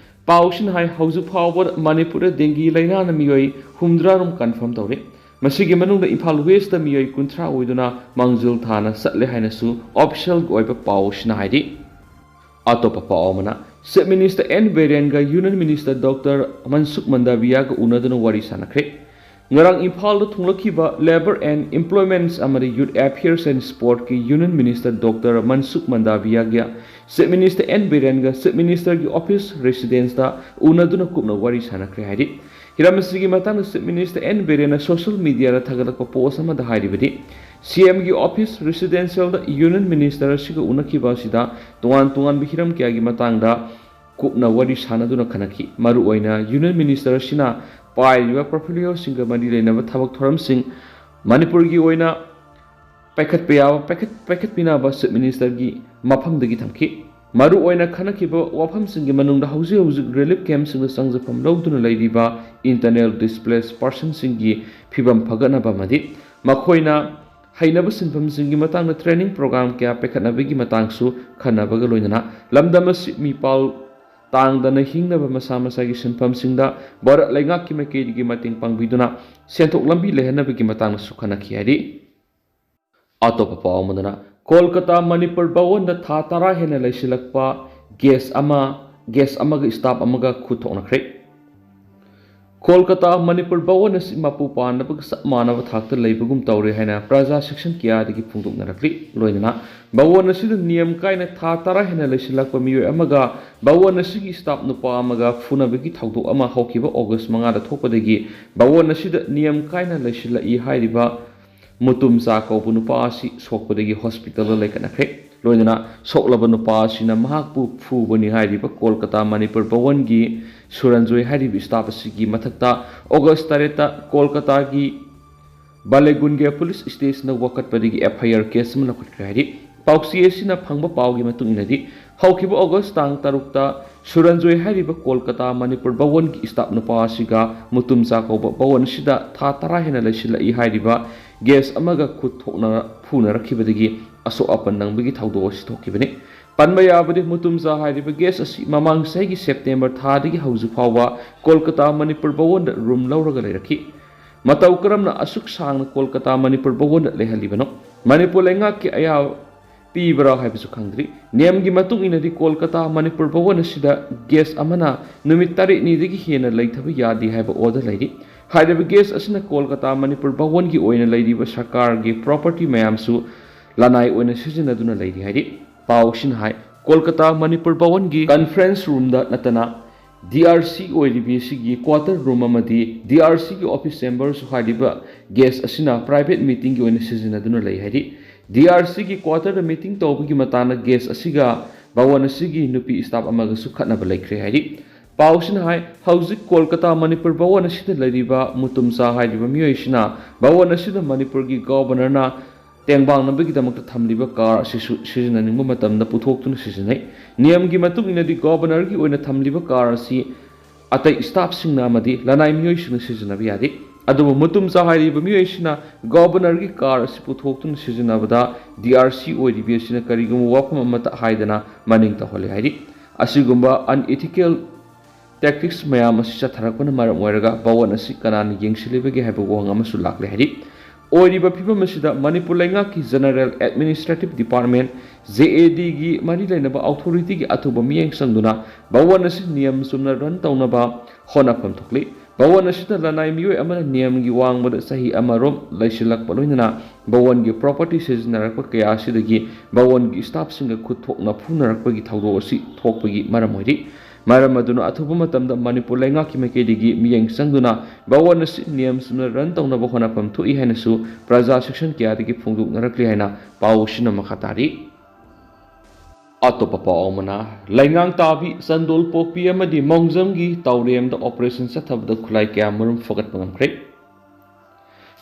ꯄꯥꯎꯁꯤꯅ ꯍꯥꯏ, ꯍꯧꯖꯤꯛ ꯐꯥꯎꯕꯗ ꯃꯅꯤꯄꯨꯔꯗ ꯗꯦꯡꯒꯤ ꯂꯥꯏꯅꯥꯅ ꯃꯤꯑꯣꯏ ꯍꯨꯝꯗ꯭ꯔꯥ ꯔꯣꯝ ꯀꯟꯐꯥꯔꯝ ꯇꯧꯔꯦ꯫ ꯃꯁꯤꯒꯤ ꯃꯅꯨꯡꯗ ꯏꯝꯐꯥꯜ ꯋꯦꯁꯇ ꯃꯤꯑꯣꯏ ꯀꯨꯟꯊ꯭ꯔꯥ ꯑꯣꯏꯗꯨꯅ ꯃꯥꯡꯖꯤꯜ ꯊꯥꯅ ꯆꯠꯂꯦ ꯍꯥꯏꯅꯁꯨ ꯑꯣꯐꯤꯁꯤꯌꯦꯜꯒꯤ ꯑꯣꯏꯕ ꯄꯥꯎꯁꯤꯅ ꯍꯥꯏꯔꯤ꯫ ꯑꯇꯣꯞꯄ ꯄꯥꯎ ꯑꯃꯅ, ꯆꯤꯐ ꯃꯤꯅꯤꯁꯇꯔ ꯑꯦꯟ ꯕꯤꯔꯦꯟꯒ ꯌꯨꯅꯤꯌꯟ ꯃꯤꯅꯤꯁꯇꯔ ꯗꯣꯛꯇꯔ ꯃꯟꯁꯨꯈ ꯃꯟꯗꯥꯕꯤꯌꯥꯒ ꯎꯅꯗꯨꯅ ꯋꯥꯔꯤ ꯁꯥꯟꯅꯈ꯭ꯔꯦ꯫ ꯉꯔꯥꯡ ꯏꯝꯐꯥꯜꯗ ꯊꯨꯡꯂꯛꯈꯤꯕ Labour and Employments ꯑꯃꯗꯤ Youth Affairs and Sportꯀꯤ ꯌꯨꯅꯤꯌꯟ ꯃꯤꯅꯤꯁꯇꯔ ꯗꯣꯛꯇꯔ ꯃꯟꯁꯨꯈ ꯃꯟꯗꯥꯕꯤꯌꯥꯒ ꯆꯤꯐ ꯃꯤꯅꯤꯁꯇꯔ ꯑꯦꯟ ꯕꯤꯔꯦꯟꯒ ꯆꯤꯐ ꯃꯤꯅꯤꯁꯇꯔꯒꯤ ꯑꯣꯐꯤꯁ ꯔꯦꯁꯤꯗꯦꯟꯁꯇ ꯎꯅꯗꯨꯅ ꯀꯨꯞꯅ ꯋꯥꯔꯤ ꯁꯥꯟꯅꯈ꯭ꯔꯦ ꯍꯥꯏꯔꯤ꯫ ꯍꯤꯔꯝ ꯑꯁꯤꯒꯤ ꯃꯇꯥꯡꯗ ꯆꯤꯐ ꯃꯤꯅꯤꯁꯇꯔ ꯑꯦꯟ ꯕꯤꯔꯦꯟꯅ ꯁꯣꯁꯤꯌꯦꯜ ꯃꯤꯗꯤꯌꯥꯗ ꯊꯥꯒꯠꯂꯛꯄ ꯄꯣꯁ ꯑꯃꯗ ꯍꯥꯏꯔꯤꯕꯗꯤ, ꯁꯤꯑꯦꯝꯒꯤ ꯑꯣꯐꯤꯁ ꯔꯦꯁꯤꯗꯦꯟꯁꯤꯌꯦꯜꯗ ꯌꯨꯅꯤꯌꯟ ꯃꯤꯅꯤꯁꯇꯔ ꯑꯁꯤꯒ ꯎꯅꯈꯤꯕ ꯑꯁꯤꯗ ꯇꯣꯉꯥꯟ ꯇꯣꯉꯥꯟꯕ ꯍꯤꯔꯝ ꯀꯌꯥꯒꯤ ꯃꯇꯥꯡꯗ ꯀꯨꯞꯅ ꯋꯥꯔꯤ ꯁꯥꯟꯅꯗꯨꯅ ꯈꯟꯅꯈꯤ꯫ ꯃꯔꯨꯑꯣꯏꯅ ꯌꯨꯅꯤꯌꯟ ꯃꯤꯅꯤꯁꯇꯔ ꯑꯁꯤꯅ ꯄꯥꯏꯔꯤꯕ ꯄꯣꯔꯠꯐꯣꯂꯤꯑꯣꯁꯤꯡꯒ ꯃꯔꯤ ꯂꯩꯅꯕ ꯊꯕꯛ ꯊꯧꯔꯝꯁꯤꯡ ꯃꯅꯤꯄꯨꯔꯒꯤ ꯑꯣꯏꯅ ꯄꯥꯏꯈꯠꯄ ꯌꯥꯕ ꯄꯥꯏꯈꯠ-, ꯄꯥꯏꯈꯠꯄꯤꯅꯕ ꯆꯤꯐ ꯃꯤꯅꯤꯁꯇꯔꯒꯤ ꯃꯐꯝꯗꯒꯤ ꯊꯝꯈꯤ꯫ ꯃꯔꯨꯑꯣꯏꯅ ꯈꯟꯅꯈꯤꯕ ꯋꯥꯐꯝꯁꯤꯡꯒꯤ ꯃꯅꯨꯡꯗ ꯍꯧꯖꯤꯛ ꯍꯧꯖꯤꯛ ꯔꯤꯂꯤꯐ ꯀꯦꯝꯞꯁꯤꯡꯗ ꯆꯪꯖꯐꯝ ꯂꯧꯗꯨꯅ ꯂꯩꯔꯤꯕ ꯏꯟꯇꯔꯅꯦꯜ ꯗꯤꯁꯄ꯭ꯂꯦꯁ ꯄꯥꯔꯁꯟꯁꯤꯡꯒꯤ ꯐꯤꯕꯝ ꯐꯒꯠꯅꯕ ꯑꯃꯗꯤ ꯃꯈꯣꯏꯅ ꯍꯩꯅꯕ ꯁꯤꯟꯐꯝꯁꯤꯡꯒꯤ ꯃꯇꯥꯡꯗ ꯇ꯭ꯔꯦꯅꯤꯡ ꯄ꯭ꯔꯣꯒ꯭ꯔꯥꯝ ꯀꯌꯥ ꯄꯥꯏꯈꯠꯅꯕꯒꯤ ꯃꯇꯥꯡꯁꯨ ꯈꯟꯅꯕꯒ ꯂꯣꯏꯅꯅ ꯂꯝꯗꯝ ꯑꯁꯤ ꯃꯤꯄꯥꯜ ꯇꯥꯡꯗꯅ ꯍꯤꯡꯅꯕ ꯃꯁꯥ ꯃꯁꯥꯒꯤ ꯁꯤꯟꯐꯝꯁꯤꯡꯗ ꯚꯥꯔꯠ ꯂꯩꯉꯥꯛꯀꯤ ꯃꯥꯏꯀꯩꯗꯒꯤ ꯃꯇꯦꯡ ꯄꯥꯡꯕꯤꯗꯨꯅ ꯁꯦꯟꯊꯣꯛ ꯂꯝꯕꯤ ꯂꯩꯍꯟꯅꯕꯒꯤ ꯃꯇꯥꯡꯗꯁꯨ ꯈꯟꯅꯈꯤ ꯍꯥꯏꯔꯤ꯫ ꯑꯇꯣꯞꯄ ꯄꯥꯎ ꯑꯃꯗꯅ, ꯀꯣꯜꯀꯇꯥ ꯃꯅꯤꯄꯨꯔ ꯚꯋꯟꯗ ꯊꯥ ꯇꯔꯥ ꯍꯦꯟꯅ ꯂꯩꯁꯤꯜꯂꯛꯄ ꯒꯦꯁ ꯑꯃ, ꯒꯦꯁ ꯑꯃꯒ ꯁ꯭ꯇꯥꯐ ꯑꯃꯒ ꯈꯨꯠ ꯊꯣꯛꯅꯈ꯭ꯔꯦ꯫ ꯀꯣꯜꯀꯇꯥ ꯃꯅꯤꯄꯨꯔ ꯚꯋꯟ ꯑꯁꯤ ꯃꯄꯨ ꯄꯥꯟꯗꯕꯒ ꯆꯞ ꯃꯥꯟꯅꯕ ꯊꯥꯛꯇ ꯂꯩꯕꯒꯨꯝ ꯇꯧꯔꯦ ꯍꯥꯏꯅ ꯄ꯭ꯔꯖꯥ ꯁꯦꯛꯁꯟ ꯀꯌꯥꯗꯒꯤ ꯐꯣꯡꯗꯣꯛꯅꯔꯛꯂꯤ꯫ ꯂꯣꯏꯅꯅ ꯚꯋꯟ ꯑꯁꯤꯗ ꯅꯤꯌꯝ ꯀꯥꯏꯅ ꯊꯥ ꯇꯔꯥ ꯍꯦꯟꯅ ꯂꯩꯁꯤꯜꯂꯛꯄ ꯃꯤꯑꯣꯏ ꯑꯃꯒ ꯚꯋꯟ ꯑꯁꯤꯒꯤ ꯁ꯭ꯇꯥꯐ ꯅꯨꯄꯥ ꯑꯃꯒ ꯐꯨꯅꯕꯒꯤ ꯊꯧꯗꯣꯛ ꯑꯃ ꯍꯧꯈꯤꯕ ꯑꯣꯒꯁ ꯃꯉꯥꯗ ꯊꯣꯛꯄꯗꯒꯤ ꯚꯋꯟ ꯑꯁꯤꯗ ꯅꯤꯌꯝ ꯀꯥꯏꯅ ꯂꯩꯁꯤꯜꯂꯛꯏ ꯍꯥꯏꯔꯤꯕ ꯃꯨꯇꯨꯝꯆꯥ ꯀꯧꯕ ꯅꯨꯄꯥ ꯑꯁꯤ ꯁꯣꯛꯄꯗꯒꯤ ꯍꯣꯁꯄꯤꯇꯥꯜꯗ ꯂꯩꯈꯠꯅꯈ꯭ꯔꯦ꯫ ꯂꯣꯏꯅꯅ ꯁꯣꯛꯂꯕ ꯅꯨꯄꯥ ꯑꯁꯤꯅ ꯃꯍꯥꯛꯄꯨ ꯐꯨꯕꯅꯤ ꯍꯥꯏꯔꯤꯕ ꯀꯣꯜꯀꯇꯥ ꯃꯅꯤꯄꯨꯔ ꯚꯋꯟꯒꯤ ꯁꯨꯔꯟꯖꯣꯏ ꯍꯥꯏꯔꯤꯕ ꯁ꯭ꯇꯥꯐ ꯑꯁꯤꯒꯤ ꯃꯊꯛꯇ ꯑꯣꯒꯁ ꯇꯔꯦꯠꯇ ꯀꯣꯜꯀꯇꯥꯒꯤ ꯕꯥꯂꯦꯒꯨꯟꯒꯦ ꯄꯨꯂꯤꯁ ꯁ꯭ꯇꯦꯁꯟꯗ ꯋꯥꯀꯠꯄꯗꯒꯤ ꯑꯦꯐ ꯑꯥꯏ ꯑꯥꯔ ꯀꯦꯁ ꯑꯃ ꯂꯧꯈꯠꯈ꯭ꯔꯦ ꯍꯥꯏꯔꯤ꯫ ꯄꯥꯎꯆꯦ ꯑꯁꯤꯅ ꯐꯪꯕ ꯄꯥꯎꯒꯤ ꯃꯇꯨꯡ ꯏꯟꯅꯗꯤ, ꯍꯧꯈꯤꯕ ꯑꯣꯒꯁ ꯇꯥꯡ ꯇꯔꯨꯛꯇ ꯁꯨꯔꯟꯖꯣꯏ ꯍꯥꯏꯔꯤꯕ ꯀꯣꯜꯀꯇꯥ ꯃꯅꯤꯄꯨꯔ ꯚꯋꯟꯒꯤ staff ꯅꯨꯄꯥ ꯑꯁꯤꯒ ꯃꯨꯇꯨꯝꯆꯥ ꯀꯧꯕ ꯚꯋꯟ ꯑꯁꯤꯗ ꯊꯥ ꯇꯔꯥ ꯍꯦꯟꯅ ꯂꯩꯁꯤꯜꯂꯛꯏ ꯍꯥꯏꯔꯤꯕ ꯒꯦꯁ ꯑꯃꯒ ꯈꯨꯠ ꯊꯣꯛꯅ ꯐꯨꯅꯔꯛꯈꯤꯕꯗꯒꯤ ꯑꯁꯣꯛ ꯑꯄꯟ ꯅꯪꯕꯒꯤ ꯊꯧꯗꯣꯛ ꯑꯁꯤ ꯊꯣꯛꯈꯤꯕꯅꯤ꯫ ꯄꯟꯕ ꯌꯥꯕꯗꯤ, ꯃꯨꯇꯨꯝꯆꯥ ꯍꯥꯏꯔꯤꯕ ꯒꯦꯁ ꯑꯁꯤ ꯃꯃꯥꯡ ꯆꯍꯤꯒꯤ ꯁꯦꯞꯇꯦꯝꯕꯔ ꯊꯥꯗꯒꯤ ꯍꯧꯖꯤꯛ ꯐꯥꯎꯕ ꯀꯣꯜꯀꯇꯥ ꯃꯅꯤꯄꯨꯔ ꯚꯋꯟꯗ ꯔꯨꯝ ꯂꯧꯔꯒ ꯂꯩꯔꯛꯈꯤ꯫ ꯃꯇꯧ ꯀꯔꯝꯅ ꯑꯁꯨꯛ ꯁꯥꯡꯅ ꯀꯣꯜꯀꯇꯥ ꯃꯅꯤꯄꯨꯔ ꯚꯋꯟꯗ ꯂꯩꯍꯜꯂꯤꯕꯅꯣ? ꯃꯅꯤꯄꯨꯔ ꯂꯩꯉꯥꯛꯀꯤ ꯑꯌꯥꯕ ꯄꯤꯕ꯭ꯔꯥ ꯍꯥꯏꯕꯁꯨ ꯈꯪꯗ꯭ꯔꯤ꯫ ꯅꯤꯌꯝꯒꯤ ꯃꯇꯨꯡ ꯏꯟꯅꯗꯤ ꯀꯣꯜꯀꯇꯥ ꯃꯅꯤꯄꯨꯔ ꯚꯋꯟ ꯑꯁꯤꯗ ꯒꯦꯁ ꯑꯃꯅ ꯅꯨꯃꯤꯠ ꯇꯔꯦꯠꯅꯤꯗꯒꯤ ꯍꯦꯟꯅ ꯂꯩꯊꯕ ꯌꯥꯗꯦ ꯍꯥꯏꯕ order ꯂꯩꯔꯤ꯫ ꯍꯥꯏꯔꯤꯕ ꯒꯦꯁ ꯑꯁꯤꯅ ꯀꯣꯜꯀꯇꯥ ꯃꯅꯤꯄꯨꯔ ꯚꯋꯟꯒꯤ ꯑꯣꯏꯅ ꯂꯩꯔꯤꯕ ꯁꯔꯀꯥꯔꯒꯤ property ꯃꯌꯥꯝꯁꯨ ꯂꯅꯥꯏ ꯑꯣꯏꯅ ꯁꯤꯖꯤꯟꯅꯗꯨꯅ ꯂꯩꯔꯤ ꯍꯥꯏꯔꯤ꯫ ꯄꯥꯎ ꯑꯁꯤꯅ ꯍꯥꯏ, ꯀꯣꯜꯀꯇꯥ ꯃꯅꯤꯄꯨꯔ ꯚꯋꯟꯒꯤ conference roomꯗ ꯅꯠꯇꯅ DRC ꯑꯣꯏꯔꯤꯕꯤ ꯑꯁꯤꯒꯤ quarter room ꯑꯃꯗꯤ DRCꯒꯤ office chamberꯁꯨ ꯍꯥꯏꯔꯤꯕ ꯒꯦꯁ ꯑꯁꯤꯅ private meetingꯒꯤ ꯑꯣꯏꯅ ꯁꯤꯖꯤꯟꯅꯗꯨꯅ ꯂꯩ ꯍꯥꯏꯔꯤ꯫ DRCꯒꯤ quarterꯗ meeting ꯇꯧꯕꯒꯤ ꯃꯇꯥꯡꯗ ꯒꯦꯁ ꯑꯁꯤꯒ ꯚꯋꯟ ꯑꯁꯤꯒꯤ ꯅꯨꯄꯤ staff ꯑꯃꯒꯁꯨ ꯈꯠꯅꯕ ꯂꯩꯈ꯭ꯔꯦ ꯍꯥꯏꯔꯤ꯫ ꯄꯥꯎꯁꯤꯅ ꯍꯥꯏ, ꯍꯧꯖꯤꯛ ꯀꯣꯜꯀꯇꯥ ꯃꯅꯤꯄꯨꯔ ꯚꯋꯟ ꯑꯁꯤꯗ ꯂꯩꯔꯤꯕ ꯃꯨꯇꯨꯝꯆꯥ ꯍꯥꯏꯔꯤꯕ ꯃꯤꯑꯣꯏꯁꯤꯅ ꯚꯋꯟ ꯑꯁꯤꯗ ꯃꯅꯤꯄꯨꯔꯒꯤ governorꯅ ꯇꯦꯡꯕꯥꯡꯅꯕꯒꯤꯗꯃꯛꯇ ꯊꯝꯂꯤꯕ car ꯑꯁꯤꯁꯨ ꯁꯤꯖꯤꯟꯅꯅꯤꯡꯕ ꯃꯇꯝꯗ ꯄꯨꯊꯣꯛꯇꯨꯅ ꯁꯤꯖꯤꯟꯅꯩ꯫ ꯅꯤꯌꯝꯒꯤ ꯃꯇꯨꯡ ꯏꯟꯅꯗꯤ governorꯒꯤ ꯑꯣꯏꯅ ꯊꯝꯂꯤꯕ car ꯑꯁꯤ ꯑꯇꯩ staffꯁꯤꯡꯅ ꯑꯃꯗꯤ ꯂꯅꯥꯏ ꯃꯤꯑꯣꯏꯁꯤꯡꯅ ꯁꯤꯖꯤꯟꯅꯕ ꯌꯥꯗꯦ꯫ ꯑꯗꯨꯕꯨ ꯃꯨꯇꯨꯝꯆꯥ ꯍꯥꯏꯔꯤꯕ ꯃꯤꯑꯣꯏꯁꯤꯅ governorꯒꯤ car ꯑꯁꯤ ꯄꯨꯊꯣꯛꯇꯨꯅ ꯁꯤꯖꯤꯟꯅꯕꯗ DRC ꯑꯣꯏꯔꯤꯕꯤ ꯑꯁꯤꯅ ꯀꯔꯤꯒꯨꯝꯕ ꯋꯥꯐꯝ ꯑꯃꯠꯇ ꯍꯥꯏꯗꯅ ꯃꯅꯤꯡ ꯇꯧꯍꯜꯂꯤ ꯍꯥꯏꯔꯤ꯫ ꯑꯁꯤꯒꯨꯝꯕ unethical tactics ꯃꯌꯥꯝ ꯑꯁꯤ ꯆꯠꯊꯔꯛꯄꯅ ꯃꯔꯝ ꯑꯣꯏꯔꯒ ꯚꯋꯟ ꯑꯁꯤ ꯀꯅꯥꯅ ꯌꯦꯡꯁꯤꯜꯂꯤꯕꯒꯦ ꯍꯥꯏꯕ ꯋꯥꯍꯪ ꯑꯃꯁꯨ ꯂꯥꯛꯂꯦ ꯍꯥꯏꯔꯤ꯫ ꯑꯣꯏꯔꯤꯕ ꯐꯤꯕꯝ ꯑꯁꯤꯗ ꯃꯅꯤꯄꯨꯔ ꯂꯩꯉꯥꯛꯀꯤ General Administrative Department, JADꯒꯤ ꯃꯔꯤ ꯂꯩꯅꯕ authorityꯒꯤ ꯑꯊꯨꯕ ꯃꯤꯠꯌꯦꯡ ꯆꯪꯗꯨꯅ ꯚꯋꯟ ꯑꯁꯤ ꯅꯤꯌꯝ ꯆꯨꯝꯅ run ꯇꯧꯅꯕ ꯍꯣꯠꯅꯐꯝ ꯊꯣꯛꯂꯤ꯫ ꯚꯋꯟ ꯑꯁꯤꯗ ꯂꯅꯥꯏ ꯃꯤꯑꯣꯏ ꯑꯃꯅ ꯅꯤꯌꯝꯒꯤ ꯋꯥꯡꯃꯗ ꯆꯍꯤ ꯑꯃꯔꯣꯝ ꯂꯩꯁꯤꯜꯂꯛꯄ ꯂꯣꯏꯅꯅ ꯚꯋꯟꯒꯤ property ꯁꯤꯖꯤꯟꯅꯔꯛꯄ ꯀꯌꯥ ꯑꯁꯤꯗꯒꯤ ꯚꯋꯟꯒꯤ staffꯁꯤꯡꯒ ꯈꯨꯠ ꯊꯣꯛꯅ ꯐꯨꯅꯔꯛꯄꯒꯤ ꯊꯧꯗꯣꯛ ꯑꯁꯤ ꯊꯣꯛꯄꯒꯤ ꯃꯔꯝ ꯑꯣꯏꯔꯤ꯫ ꯃꯔꯝ ꯑꯗꯨꯅ ꯑꯊꯨꯕ ꯃꯇꯝꯗ ꯃꯅꯤꯄꯨꯔ ꯂꯩꯉꯥꯛꯀꯤ ꯃꯥꯏꯀꯩꯗꯒꯤ ꯃꯤꯠꯌꯦꯡ ꯆꯪꯗꯨꯅ ꯚꯋꯟ ꯑꯁꯤ ꯅꯤꯌꯝ ꯆꯨꯝꯅ run ꯇꯧꯅꯕ ꯍꯣꯠꯅꯐꯝ ꯊꯣꯛꯏ ꯍꯥꯏꯅꯁꯨ ꯄ꯭ꯔꯖꯥ section ꯀꯌꯥꯗꯒꯤ ꯐꯣꯡꯗꯣꯛꯅꯔꯛꯂꯤ ꯍꯥꯏꯅ ꯄꯥꯎ ꯑꯁꯤꯅ ꯃꯈꯥ ꯇꯥꯔꯤ꯫ ꯑꯇꯣꯞꯄ ꯄꯥꯎ ꯑꯃꯅ, ꯂꯩꯉꯥꯡ ꯇꯥꯕꯤ, ꯆꯟꯗꯣꯜ ꯄꯣꯛꯄꯤ ꯑꯃꯗꯤ ꯃꯣꯡꯖꯝꯒꯤ ꯇꯥꯎꯔꯦꯝꯗ operation ꯆꯠꯊꯕꯗ ꯈꯨꯠꯂꯥꯏ ꯀꯌꯥ ꯃꯔꯨꯝ ꯐꯒꯠꯄ ꯉꯝꯈ꯭ꯔꯦ꯫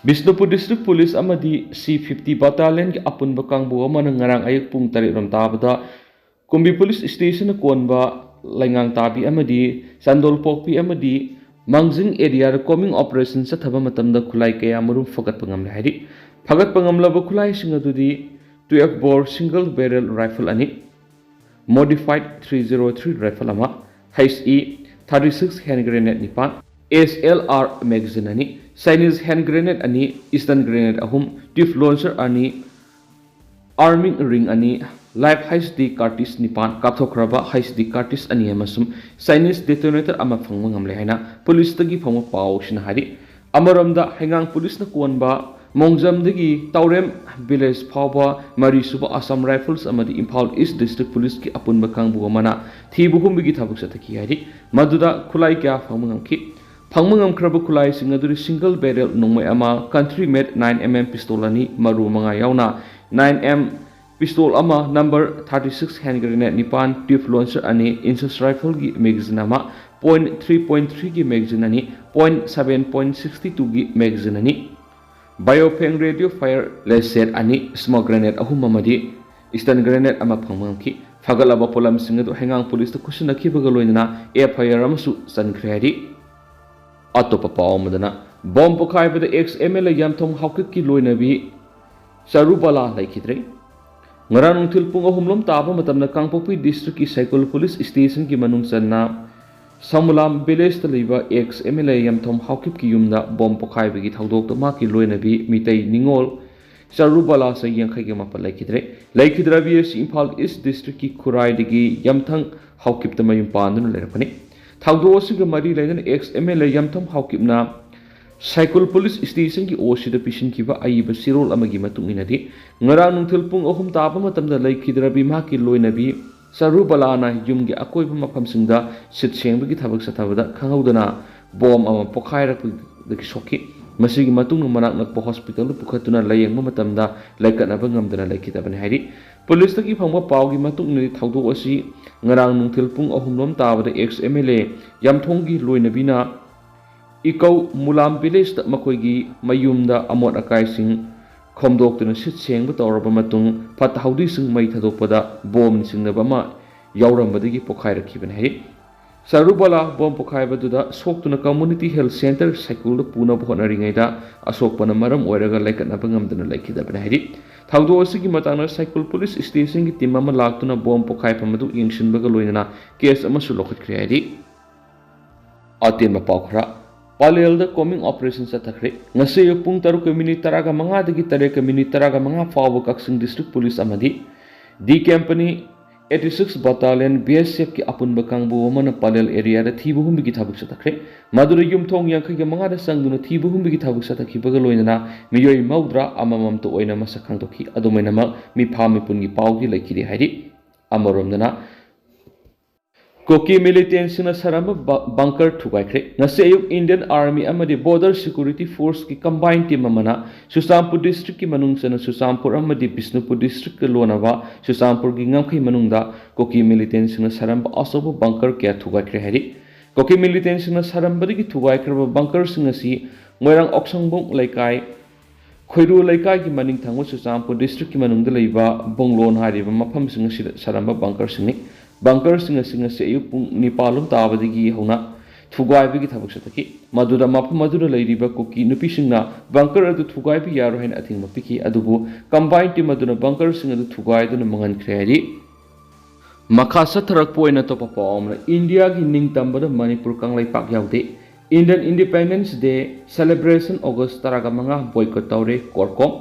ꯕꯤꯁꯅꯨꯄꯨꯔ District Police ꯑꯃꯗꯤ C fifty Battalionꯒꯤ ꯑꯄꯨꯟꯕ ꯀꯥꯡꯕꯨ ꯑꯃꯅ ꯉꯔꯥꯡ ꯑꯌꯨꯛ ꯄꯨꯡ ꯇꯔꯦꯠ ꯔꯣꯝ ꯇꯥꯕꯗ ꯀꯨꯝꯕꯤ Police Stationꯅ ꯀꯣꯟꯕ ꯂꯩꯉꯥꯡ ꯇꯥꯕꯤ ꯑꯃꯗꯤ ꯆꯥꯟꯗꯣꯜ ꯄꯣꯛꯄꯤ ꯑꯃꯗꯤ ꯃꯥꯡꯖꯤꯡ areaꯗ combing operation ꯆꯠꯊꯕ ꯃꯇꯝꯗ ꯈꯨꯠꯂꯥꯏ ꯀꯌꯥ ꯃꯔꯨꯝ ꯐꯒꯠꯄ ꯉꯝꯂꯦ ꯍꯥꯏꯔꯤ꯫ ꯐꯒꯠꯄ ꯉꯝꯂꯕ ꯈꯨꯠꯂꯥꯏꯁꯤꯡ ꯑꯗꯨꯗꯤ twelve bore single barrel rifle ꯑꯅꯤ, modified three zero three rifle ꯑꯃ, HE thirty six hand grenade ꯅꯤꯄꯥꯟ, SLR magazine ꯑꯅꯤ, Chinese hand grenade ꯑꯅꯤ, stun grenade ꯑꯍꯨꯝ, tube launcher ꯑꯅꯤ, arming ring ꯑꯅꯤ, live HE cartridge ꯅꯤꯄꯥꯟ, ꯀꯥꯞꯊꯣꯛꯈ꯭ꯔꯕ HE cartridge ꯑꯅꯤ ꯑꯃꯁꯨꯡ Chinese detonator ꯑꯃ ꯐꯪꯕ ꯉꯝꯂꯦ ꯍꯥꯏꯅ ꯄꯨꯂꯤꯁꯇꯒꯤ ꯐꯪꯕ ꯄꯥꯎꯁꯤꯅ ꯍꯥꯏꯔꯤ꯫ ꯑꯃꯔꯣꯝꯗ ꯍꯩꯉꯥꯡ ꯄꯨꯂꯤꯁꯅ ꯀꯣꯟꯕ ꯃꯣꯡꯖꯝꯗꯒꯤ ꯇꯥꯎꯔꯦꯝ village ꯐꯥꯎꯕ ꯃꯔꯤꯁꯨꯕ Assam Rifles ꯑꯃꯗꯤ Imphal East District Policeꯀꯤ ꯑꯄꯨꯟꯕ ꯀꯥꯡꯕꯨ ꯑꯃꯅ ꯊꯤꯕ ꯍꯨꯝꯕꯒꯤ ꯊꯕꯛ ꯆꯠꯊꯈꯤ ꯍꯥꯏꯔꯤ꯫ ꯃꯗꯨꯗ ꯈꯨꯠꯂꯥꯏ ꯀꯌꯥ ꯐꯪꯕ ꯉꯝꯈꯤ꯫ ꯐꯪꯕ ꯉꯝꯈ꯭ꯔꯕ ꯈꯨꯠꯂꯥꯏꯁꯤꯡ ꯑꯗꯨꯗꯤ single barrel ꯅꯣꯡꯃꯩ ꯑꯃ, country made nine M M pistol ꯑꯅꯤ, ꯃꯔꯨ ꯃꯉꯥ ꯌꯥꯎꯅ nine M pistol ꯑꯃ, number thirty six hand grenade ꯅꯤꯄꯥꯟ, tube launcher ꯑꯅꯤ, Inshus rifleꯒꯤ magazine ꯑꯃ, point three point threeꯒꯤ magazine ꯑꯅꯤ, point seven point sixty twoꯒꯤ magazine ꯑꯅꯤ, Baofeng radio fire less set ꯑꯅꯤ, smoke grenade ꯑꯍꯨꯝ ꯑꯃꯗꯤ stun grenade ꯑꯃ ꯐꯪꯕ ꯉꯝꯈꯤ꯫ ꯐꯒꯠꯂꯕ ꯄꯣꯠꯂꯝꯁꯤꯡ ꯑꯗꯨ ꯍꯩꯉꯥꯡ ꯄꯨꯂꯤꯁꯇ ꯈꯨꯠꯁꯤꯟꯅꯈꯤꯕꯒ ꯂꯣꯏꯅꯅ F I R ꯑꯃꯁꯨ ꯆꯟꯈ꯭ꯔꯦ ꯍꯥꯏꯔꯤ꯫ ꯑꯇꯣꯞꯄ ꯄꯥꯎ ꯑꯃꯗꯅ, bomb ꯄꯣꯈꯥꯏꯕꯗ ex M L A ꯌꯥꯝꯊꯣꯡ ꯍꯥꯎꯀꯤꯞꯀꯤ ꯂꯣꯏꯅꯕꯤ ꯆꯔꯨꯕꯂꯥ ꯂꯩꯈꯤꯗ꯭ꯔꯦ꯫ ꯉꯔꯥꯡ ꯅꯨꯡꯊꯤꯜ ꯄꯨꯡ ꯑꯍꯨꯝ ꯂꯣꯝ ꯇꯥꯕ ꯃꯇꯝꯗ ꯀꯥꯡꯄꯣꯛꯄꯤ Districtꯀꯤ ꯁꯥꯏꯀꯨꯜ Police Stationꯒꯤ ꯃꯅꯨꯡ ꯆꯟꯅ ꯁꯃꯨꯂꯥꯝ villageꯇ ꯂꯩꯕ ex M L A ꯌꯥꯝꯊꯣꯡ ꯍꯥꯎꯀꯤꯞꯀꯤ ꯌꯨꯝꯗ bomb ꯄꯣꯈꯥꯏꯕꯒꯤ ꯊꯧꯗꯣꯛꯇ ꯃꯍꯥꯛꯀꯤ ꯂꯣꯏꯅꯕꯤ ꯃꯤꯇꯩ ꯅꯤꯉꯣꯜ ꯆꯔꯨꯕꯂꯥ ꯆꯍꯤ ꯌꯥꯡꯈꯩꯒ ꯃꯥꯄꯟ ꯂꯩꯈꯤꯗ꯭ꯔꯦ꯫ ꯂꯩꯈꯤꯗ꯭ꯔꯕꯤ ꯑꯁꯤ ꯏꯝꯐꯥꯜ East Districtꯀꯤ ꯈꯨꯔꯥꯏꯗꯒꯤ ꯌꯥꯝꯊꯣꯡ ꯍꯥꯎꯀꯤꯞꯇ ꯃꯌꯨꯝ ꯄꯥꯟꯗꯨꯅ ꯂꯩꯔꯛꯄꯅꯤ꯫ ꯊꯧꯗꯣꯛ ꯑꯁꯤꯒ ꯃꯔꯤ ꯂꯩꯅꯅ ex M L A ꯌꯥꯝꯊꯣꯡ ꯍꯥꯎꯀꯤꯞꯅ ꯁꯥꯏꯀꯨꯜ Police Stationꯒꯤ OCꯗ ꯄꯤꯁꯤꯟꯈꯤꯕ ꯑꯏꯕ ꯆꯦꯔꯣꯜ ꯑꯃꯒꯤ ꯃꯇꯨꯡ ꯏꯟꯅꯗꯤ, ꯉꯔꯥꯡ ꯅꯨꯡꯊꯤꯜ ꯄꯨꯡ ꯑꯍꯨꯝ ꯇꯥꯕ ꯃꯇꯝꯗ ꯂꯩꯈꯤꯗ꯭ꯔꯕꯤ ꯃꯍꯥꯛꯀꯤ ꯂꯣꯏꯅꯕꯤ ꯆꯔꯨꯕꯂꯥꯅ ꯌꯨꯝꯒꯤ ꯑꯀꯣꯏꯕ ꯃꯐꯝꯁꯤꯡꯗ ꯁꯤꯠ ꯁꯦꯡꯕꯒꯤ ꯊꯕꯛ ꯆꯠꯊꯕꯗ ꯈꯪꯍꯧꯗꯅ bomb ꯑꯃ ꯄꯣꯈꯥꯏꯔꯛꯄꯗꯒꯤ ꯁꯣꯛꯈꯤ꯫ ꯃꯁꯤꯒꯤ ꯃꯇꯨꯡꯗ ꯃꯅꯥꯛ ꯅꯛꯄ hospitalꯗ ꯄꯨꯈꯠꯇꯨꯅ ꯂꯥꯌꯦꯡꯕ ꯃꯇꯝꯗ ꯂꯩꯀꯠꯅꯕ ꯉꯝꯗꯅ ꯂꯩꯈꯤꯗꯕꯅꯤ ꯍꯥꯏꯔꯤ꯫ ꯄꯨꯂꯤꯁꯇꯒꯤ ꯐꯪꯕ ꯄꯥꯎꯒꯤ ꯃꯇꯨꯡ ꯏꯟꯅꯗꯤ, ꯊꯧꯗꯣꯛ ꯑꯁꯤ ꯉꯔꯥꯡ ꯅꯨꯡꯊꯤꯜ ꯄꯨꯡ ꯑꯍꯨꯝ ꯂꯣꯝ ꯇꯥꯕꯗ ex M L A ꯌꯥꯝꯊꯣꯡꯒꯤ ꯂꯣꯏꯅꯕꯤꯅ ꯏꯀꯧ ꯃꯨꯂꯥꯝ ꯚꯤꯂꯦꯖꯇ ꯃꯈꯣꯏꯒꯤ ꯃꯌꯨꯝꯗ ꯑꯃꯣꯠ ꯑꯀꯥꯏꯁꯤꯡ ꯈꯣꯝꯗꯣꯛꯇꯨꯅ ꯁꯤꯠ ꯁꯦꯡꯕ ꯇꯧꯔꯕ ꯃꯇꯨꯡ, ꯐꯠꯇ ꯍꯥꯎꯗꯤꯁꯤꯡ ꯃꯩ ꯊꯥꯗꯣꯛꯄꯗ ꯕꯣꯝ ꯆꯤꯡꯅꯕ ꯑꯃ ꯌꯥꯎꯔꯝꯕꯗꯒꯤ ꯄꯣꯈꯥꯏꯔꯛꯈꯤꯕꯅꯤ ꯍꯥꯏꯔꯤ꯫ ꯁꯔꯨꯕꯂꯥ ꯕꯣꯝ ꯄꯣꯈꯥꯏꯕꯗꯨꯗ ꯁꯣꯛꯇꯨꯅ ꯀꯝꯃꯨꯅꯤꯇꯤ ꯍꯦꯜꯊ ꯁꯦꯟꯇꯔ ꯁꯥꯏꯀꯨꯜꯗ ꯄꯨꯅꯕ ꯍꯣꯠꯅꯔꯤꯉꯩꯗ ꯑꯁꯣꯛꯄꯅ ꯃꯔꯝ ꯑꯣꯏꯔꯒ ꯂꯥꯏꯀꯠꯅꯕ ꯉꯝꯗꯅ ꯂꯩꯈꯤꯗꯕꯅꯤ ꯍꯥꯏꯔꯤ꯫ ꯊꯧꯗꯣꯛ ꯑꯁꯤꯒꯤ ꯃꯇꯥꯡꯗ ꯁꯥꯏꯀꯨꯜ ꯄꯨꯂꯤꯁ ꯁ꯭ꯇꯦꯁꯟꯒꯤ ꯇꯤꯝ ꯑꯃ ꯂꯥꯛꯇꯨꯅ ꯕꯣꯝ ꯄꯣꯈꯥꯏꯐꯝ ꯑꯗꯨ ꯌꯦꯡꯁꯤꯟꯕꯒ ꯂꯣꯏꯅꯅ ꯀꯦꯁ ꯑꯃꯁꯨ ꯂꯧꯈꯠꯈ꯭ꯔꯦ ꯍꯥꯏꯔꯤ꯫ ꯑꯇꯦꯟꯕ ꯄꯥꯎ ꯈꯔ꯫ ꯄꯥꯂꯦꯜꯗ ꯀꯣꯝꯕꯤꯡ ꯑꯣꯄꯔꯦꯁꯟ ꯆꯠꯊꯈ꯭ꯔꯦ꯫ ꯉꯁꯤ ꯑꯌꯨꯛ ꯄꯨꯡ ꯇꯔꯨꯛꯀ ꯃꯤꯅꯤꯠ ꯇꯔꯥꯒ ꯃꯉꯥꯗꯒꯤ ꯇꯔꯦꯠꯀ ꯃꯤꯅꯤꯠ ꯇꯔꯥꯒ ꯃꯉꯥ ꯐꯥꯎꯕ ꯀꯛꯆꯤꯡ ꯗꯤꯁꯇ꯭ꯔꯤꯛ ꯄꯨꯂꯤꯁ ꯑꯃꯗꯤ ꯗꯤ company eighty six Battalion B S F ꯀꯤ ꯑꯄꯨꯟꯕ ꯀꯥꯡꯕꯨ ꯑꯃꯅ ꯄꯥꯂꯦꯜ ꯑꯦꯔꯤꯌꯥꯗ ꯊꯤꯕ ꯍꯨꯝꯕꯒꯤ ꯊꯕꯛ ꯆꯠꯊꯈ꯭ꯔꯦ꯫ ꯃꯗꯨꯗ ꯌꯨꯝꯊꯣꯡ ꯌꯥꯡꯈꯩꯒ ꯃꯉꯥꯗ ꯆꯪꯗꯨꯅ ꯊꯤꯕ ꯍꯨꯝꯕꯒꯤ ꯊꯕꯛ ꯆꯠꯊꯈꯤꯕꯒ ꯂꯣꯏꯅꯅ ꯃꯤꯑꯣꯏ ꯃꯧꯗ꯭ꯔꯥ ꯑꯃꯃꯝꯇ ꯑꯣꯏꯅ ꯃꯁꯛ ꯈꯪꯗꯣꯛꯈꯤ꯫ ꯑꯗꯨꯃꯥꯏꯅꯃꯛ ꯃꯤꯐꯥ ꯃꯤꯄꯨꯟꯒꯤ ꯄꯥꯎꯗꯤ ꯂꯩꯈꯤꯗꯦ ꯍꯥꯏꯔꯤ꯫ ꯑꯃꯔꯣꯝꯗꯅ ꯀꯨꯀꯤ ꯃꯤꯂꯤꯇꯦꯟꯁꯤꯡꯅ ꯁꯥꯔꯝꯕ ꯕ-, ꯕꯪꯀꯔ ꯊꯨꯒꯥꯏꯈ꯭ꯔꯦ꯫ ꯉꯁꯤ ꯑꯌꯨꯛ ꯏꯟꯗꯤꯌꯟ ꯑꯥꯔꯃꯤ ꯑꯃꯗꯤ ꯕꯣꯔꯗꯔ ꯁꯦꯀ꯭ꯌꯨꯔꯤꯇꯤ ꯐꯣꯔꯁꯀꯤ ꯀꯝꯕꯥꯏꯟ ꯇꯤꯝ ꯑꯃꯅ ꯆꯨꯔꯆꯥꯟꯄꯨꯔ ꯗꯤꯁꯇ꯭ꯔꯤꯛꯀꯤ ꯃꯅꯨꯡ ꯆꯟꯅ ꯆꯨꯔꯆꯥꯟꯄꯨꯔ ꯑꯃꯗꯤ ꯕꯤꯁꯅꯨꯄꯨꯔ ꯗꯤꯁꯇ꯭ꯔꯤꯛꯀ ꯂꯣꯟꯅꯕ ꯆꯨꯔꯆꯥꯟꯄꯨꯔꯒꯤ ꯉꯝꯈꯩ ꯃꯅꯨꯡꯗ ꯀꯨꯀꯤ ꯃꯤꯂꯤꯇꯦꯟꯁꯤꯡꯅ ꯁꯥꯔꯝꯕ ꯑꯆꯧꯕ ꯕꯪꯀꯔ ꯀꯌꯥ ꯊꯨꯒꯥꯏꯈ꯭ꯔꯦ ꯍꯥꯏꯔꯤ꯫ ꯀꯨꯀꯤ ꯃꯤꯂꯤꯇꯦꯟꯁꯤꯡꯅ ꯁꯥꯔꯝꯕꯗꯒꯤ ꯊꯨꯒꯥꯏꯈ꯭ꯔꯕ ꯕꯪꯀꯔꯁꯤꯡ ꯑꯁꯤ ꯃꯣꯏꯔꯥꯡ ꯑꯣꯛꯁꯪꯕꯨꯡ ꯂꯩꯀꯥꯏ, ꯈꯣꯏꯔꯨ ꯂꯩꯀꯥꯏꯒꯤ ꯃꯅꯤꯡ ꯊꯪꯕ ꯆꯨꯔꯆꯥꯟꯄꯨꯔ ꯗꯤꯁꯇ꯭ꯔꯤꯛꯀꯤ ꯃꯅꯨꯡꯗ ꯂꯩꯕ ꯕꯣꯡꯂꯣꯟ ꯍꯥꯏꯔꯤꯕ ꯃꯐꯝꯁꯤꯡ ꯑꯁꯤꯗ ꯁꯥꯔꯝꯕ ꯕꯪꯀꯔꯁꯤꯡꯅꯤ꯫ ꯕꯪꯀꯔꯁꯤꯡ ꯑꯁꯤ ꯉꯁꯤ ꯑꯌꯨꯛ ꯄꯨꯡ ꯅꯤꯄꯥꯜ ꯂꯣꯝ ꯇꯥꯕꯗꯒꯤ ꯍꯧꯅ ꯊꯨꯒꯥꯏꯕꯒꯤ ꯊꯕꯛ ꯆꯠꯊꯈꯤ꯫ ꯃꯗꯨꯗ ꯃꯐꯝ ꯑꯗꯨꯗ ꯂꯩꯔꯤꯕ ꯀꯨꯀꯤ ꯅꯨꯄꯤꯁꯤꯡꯅ ꯕꯪꯀꯔ ꯑꯗꯨ ꯊꯨꯒꯥꯏꯕ ꯌꯥꯔꯣꯏ ꯍꯥꯏꯅ ꯑꯊꯤꯡꯕ ꯄꯤꯈꯤ, ꯑꯗꯨꯕꯨ ꯀꯝꯕꯥꯏꯟ ꯇꯤꯝ ꯑꯗꯨꯅ ꯕꯪꯀꯔꯁꯤꯡ ꯑꯗꯨ ꯊꯨꯒꯥꯏꯗꯨꯅ ꯃꯥꯡꯍꯟꯈ꯭ꯔꯦ ꯍꯥꯏꯔꯤ꯫ ꯃꯈꯥ ꯆꯠꯊꯔꯛꯄ ꯑꯣꯏꯅ ꯑꯇꯣꯞꯄ ꯄꯥꯎ ꯑꯃꯅ, ꯏꯟꯗꯤꯌꯥꯒꯤ ꯅꯤꯡꯇꯝꯕꯗ ꯃꯅꯤꯄꯨꯔ ꯀꯪꯂꯩꯄꯥꯛ ꯌꯥꯎꯗꯦ꯫ Indian Independence Day celebration August ꯇꯔꯥꯒ ꯃꯉꯥ boycott ꯇꯧꯔꯦ, CORCOM꯫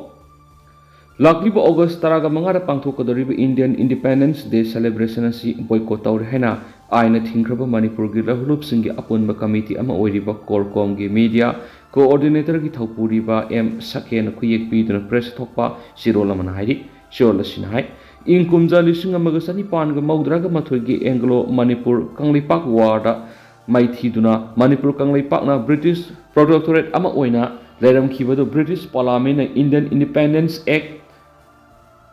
ꯂꯥꯛꯂꯤꯕ August ꯇꯔꯥꯒ ꯃꯉꯥꯗ ꯄꯥꯡꯊꯣꯛꯀꯗꯧꯔꯤꯕ Indian Independence Day celebration ꯑꯁꯤ boycott ꯇꯧꯔꯦ ꯍꯥꯏꯅ ꯑꯥꯏꯟꯅ ꯊꯤꯡꯈ꯭ꯔꯕ ꯃꯅꯤꯄꯨꯔꯒꯤ ꯂꯧꯍꯨꯂꯨꯞꯁꯤꯡꯒꯤ ꯑꯄꯨꯟꯕ ꯀꯃꯤꯇꯤ ꯑꯃ ꯑꯣꯏꯔꯤꯕ CORCOMꯒꯤ media coordinatorꯒꯤ ꯊꯧꯄꯨꯔꯤꯕ ꯑꯦꯝ ꯁꯈꯦꯅ ꯈꯨꯌꯦꯛ ꯄꯤꯗꯨꯅ press ꯊꯣꯛꯄ ꯆꯦꯔꯣꯜ ꯑꯃꯅ ꯍꯥꯏꯔꯤ꯫ ꯆꯦꯔꯣꯜ ꯑꯁꯤꯅ ꯍꯥꯏ, ꯏꯪ ꯀꯨꯝꯖꯥ ꯂꯤꯁꯤꯡ ꯑꯃꯒ ꯆꯅꯤꯄꯥꯟꯒ ꯃꯧꯗ꯭ꯔꯥꯒ ꯃꯥꯊꯣꯏꯒꯤ Anglo Manipur Kangleipak warꯗ ꯃꯥꯏꯊꯤꯗꯨꯅ Manipur ꯀꯪꯂꯩꯄꯥꯛꯅ British protectorate ꯑꯃ ꯑꯣꯏꯅ ꯂꯩꯔꯝꯈꯤꯕꯗꯨ British Parliamentꯅ Indian Independence Act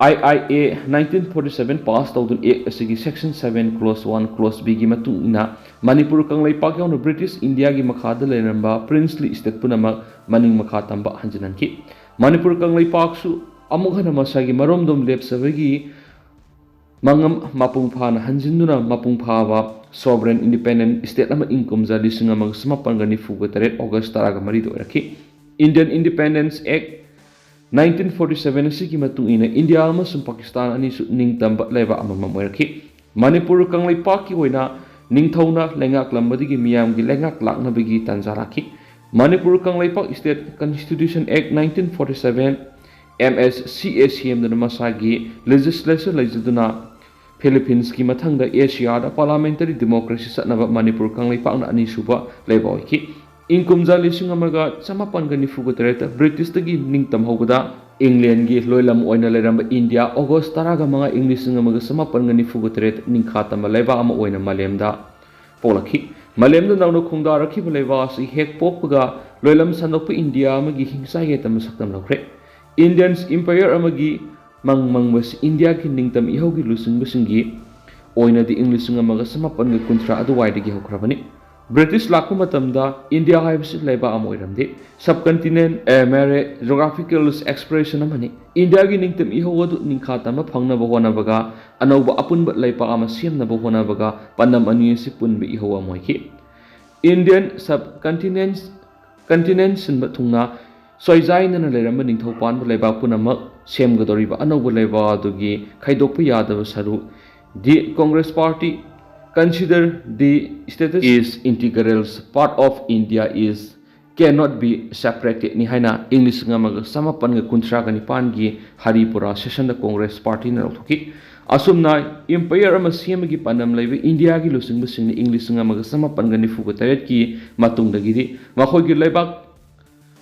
I I A nineteen forty seven pass ꯇꯧꯗꯨꯅ Act ꯑꯁꯤꯒꯤ Section seven Clause one Clause B ꯒꯤ ꯃꯇꯨꯡ ꯏꯟꯅ ꯃꯅꯤꯄꯨꯔ ꯀꯪꯂꯩꯄꯥꯛ ꯌꯥꯎꯅ British India ꯒꯤ ꯃꯈꯥꯗ ꯂꯩꯔꯝꯕ princely state ꯄꯨꯝꯅꯃꯛ ꯃꯅꯤꯡ ꯃꯈꯥ ꯇꯝꯕ ꯍꯟꯖꯤꯟꯍꯟꯈꯤ꯫ ꯃꯅꯤꯄꯨꯔ ꯀꯪꯂꯩꯄꯥꯛꯁꯨ ꯑꯃꯨꯛ ꯍꯟꯅ ꯃꯁꯥꯒꯤ ꯃꯔꯣꯝꯗꯣꯝ ꯂꯦꯞꯆꯕꯒꯤ ꯃꯉꯝ ꯃꯄꯨꯡ ꯐꯥꯅ ꯍꯟꯖꯤꯟꯗꯨꯅ ꯃꯄꯨꯡ ꯐꯥꯕ sovereign independent state ꯑꯃ ꯏꯪ ꯀꯨꯝꯖꯥ ꯂꯤꯁꯤꯡ ꯑꯃꯒ ꯆꯃꯥꯄꯟꯒ ꯅꯤꯐꯨꯒ ꯇꯔꯦꯠ August ꯇꯔꯥꯒ ꯃꯔꯤꯗ ꯑꯣꯏꯔꯛꯈꯤ꯫ Indian Independence Act nineteen forty seven ꯑꯁꯤꯒꯤ ꯃꯇꯨꯡ ꯏꯟꯅ ꯏꯟꯗꯤꯌꯥ ꯑꯃꯁꯨꯡ ꯄꯥꯀꯤꯁꯇꯥꯟ ꯑꯅꯤꯁꯨ ꯅꯤꯡꯇꯝꯕ ꯂꯩꯕꯥꯛ ꯑꯃꯃꯝ ꯑꯣꯏꯔꯛꯈꯤ꯫ ꯃꯅꯤꯄꯨꯔ ꯀꯪꯂꯩꯄꯥꯛꯀꯤ ꯑꯣꯏꯅ ꯅꯤꯡꯊꯧꯅ ꯂꯩꯉꯥꯛꯂꯝꯕꯗꯒꯤ ꯃꯤꯌꯥꯝꯒꯤ ꯂꯩꯉꯥꯛ ꯂꯥꯛꯅꯕꯒꯤ ꯇꯥꯟꯖꯥ ꯂꯥꯛꯈꯤ꯫ Manipur Kangleipak State Constitution Act nineteen forty seven, M S C A ꯁꯦꯝꯗꯨꯅ ꯃꯁꯥꯒꯤ legislature ꯂꯩꯖꯗꯨꯅ ꯐꯤꯂꯤꯄꯤꯟꯁꯀꯤ ꯃꯊꯪꯗ ꯑꯦꯁꯤꯌꯥꯗ parliamentary democracy ꯆꯠꯅꯕ ꯃꯅꯤꯄꯨꯔ ꯀꯪꯂꯩꯄꯥꯛꯅ ꯑꯅꯤꯁꯨꯕ ꯂꯩꯕꯥꯛ ꯑꯣꯏꯈꯤ꯫ ꯏꯪ ꯀꯨꯝꯖꯥ ꯂꯤꯁꯤꯡ ꯑꯃꯒ ꯆꯃꯥꯄꯟꯒ ꯅꯤꯐꯨꯒ ꯇꯔꯦꯠꯇ ꯕ꯭ꯔꯤꯇꯤꯁꯇꯒꯤ ꯅꯤꯡꯇꯝ ꯍꯧꯕꯗ ꯏꯪꯂꯦꯟꯒꯤ ꯂꯣꯏꯂꯝ ꯑꯣꯏꯅ ꯂꯩꯔꯝꯕ ꯏꯟꯗꯤꯌꯥ August ꯇꯔꯥꯒ ꯃꯉꯥ ꯏꯪ ꯂꯤꯁꯤꯡ ꯑꯃꯒ ꯆꯃꯥꯄꯟꯒ ꯅꯤꯐꯨꯒ ꯇꯔꯦꯠ ꯅꯤꯡꯈꯥ ꯇꯝꯕ ꯂꯩꯕꯥꯛ ꯑꯃ ꯑꯣꯏꯅ ꯃꯥꯂꯦꯝꯗ ꯄꯣꯛꯂꯛꯈꯤ꯫ ꯃꯥꯂꯦꯝꯗ ꯅꯧꯅ ꯈꯣꯡꯗꯥꯔꯛꯈꯤꯕ ꯂꯩꯕꯥꯛ ꯑꯁꯤ ꯍꯦꯛ ꯄꯣꯛꯄꯒ ꯂꯣꯏꯂꯝ ꯁꯟꯗꯣꯛꯄ ꯏꯟꯗꯤꯌꯥ ꯑꯃꯒꯤ ꯍꯤꯡꯆꯥꯏ ꯌꯦꯠꯇ ꯃꯁꯛ ꯇꯝꯂꯛꯈ꯭ꯔꯦ꯫ Indians Empire ꯑꯃꯒꯤ ꯃꯪ ꯃꯪꯕꯁꯤ ꯏꯟꯗꯤꯌꯥꯒꯤ ꯅꯤꯡꯇꯝ ꯏꯍꯧꯒꯤ ꯂꯨꯆꯤꯡꯕꯁꯤꯡꯒꯤ ꯑꯣꯏꯅꯗꯤ ꯏꯪ ꯂꯤꯁꯤꯡ ꯑꯃꯒ ꯆꯃꯥꯄꯟꯒ ꯀꯨꯟꯊ꯭ꯔꯥ ꯑꯗꯨꯋꯥꯏꯗꯒꯤ ꯍꯧꯈ꯭ꯔꯕꯅꯤ꯫ ꯕ꯭ꯔꯤꯇꯤꯁ ꯂꯥꯛꯄ ꯃꯇꯝꯗ ꯏꯟꯗꯤꯌꯥ ꯍꯥꯏꯕꯁꯤ ꯂꯩꯕꯥꯛ ꯑꯃ ꯑꯣꯏꯔꯝꯗꯦ꯫ Subcontinent, a mere geographical expression ꯑꯃꯅꯤ꯫ ꯏꯟꯗꯤꯌꯥꯒꯤ ꯅꯤꯡꯇꯝ ꯏꯍꯧ ꯑꯗꯨ ꯅꯤꯡꯈꯥ ꯇꯝꯕ ꯐꯪꯅꯕ ꯍꯣꯠꯅꯕꯒ ꯑꯅꯧꯕ ꯑꯄꯨꯟꯕ ꯂꯩꯄꯥꯛ ꯑꯃ ꯁꯦꯝꯅꯕ ꯍꯣꯠꯅꯕꯒ ꯄꯥꯟꯗꯝ ꯑꯅꯤ ꯑꯁꯤ ꯄꯨꯟꯕ ꯏꯍꯧ ꯑꯃ ꯑꯣꯏꯈꯤ꯫ Indian subcontinent, continent ꯁꯤꯟꯕ ꯊꯨꯡꯅ ꯁꯣꯏꯖꯥꯏꯅꯅ ꯂꯩꯔꯝꯕ ꯅꯤꯡꯊꯧ ꯄꯥꯟꯕ ꯂꯩꯕꯥꯛ ꯄꯨꯝꯅꯃꯛ ꯁꯦꯝꯒꯗꯧꯔꯤꯕ ꯑꯅꯧꯕ ꯂꯩꯕꯥꯛ ꯑꯗꯨꯒꯤ ꯈꯥꯏꯗꯣꯛꯄ ꯌꯥꯗꯕ ꯁꯔꯨꯛ꯫ The Congress Party consider the status is integral part of India is cannot be separated ꯅꯤ ꯍꯥꯏꯅ ꯏꯪ ꯂꯤꯁꯤꯡ ꯑꯃꯒ ꯆꯃꯥꯄꯟꯒ ꯀꯨꯟꯊ꯭ꯔꯥꯒ ꯅꯤꯄꯥꯟꯒꯤ ꯍꯔꯤꯄꯨꯔꯥ session ꯗ Congress Party ꯅ ꯂꯧꯊꯣꯛꯈꯤ꯫ ꯑꯁꯨꯝꯅ empire ꯑꯃ ꯁꯦꯝꯕꯒꯤ ꯄꯥꯟꯗꯝ ꯂꯩꯕ ꯏꯟꯗꯤꯌꯥꯒꯤ ꯂꯨꯆꯤꯡꯕꯁꯤꯡꯅ ꯏꯪ ꯂꯤꯁꯤꯡ ꯑꯃꯒ ꯆꯃꯥꯄꯟꯒ ꯅꯤꯐꯨꯒ ꯇꯔꯦꯠꯀꯤ ꯃꯇꯨꯡꯗꯒꯤꯗꯤ ꯃꯈꯣꯏꯒꯤ ꯂꯩꯕꯥꯛ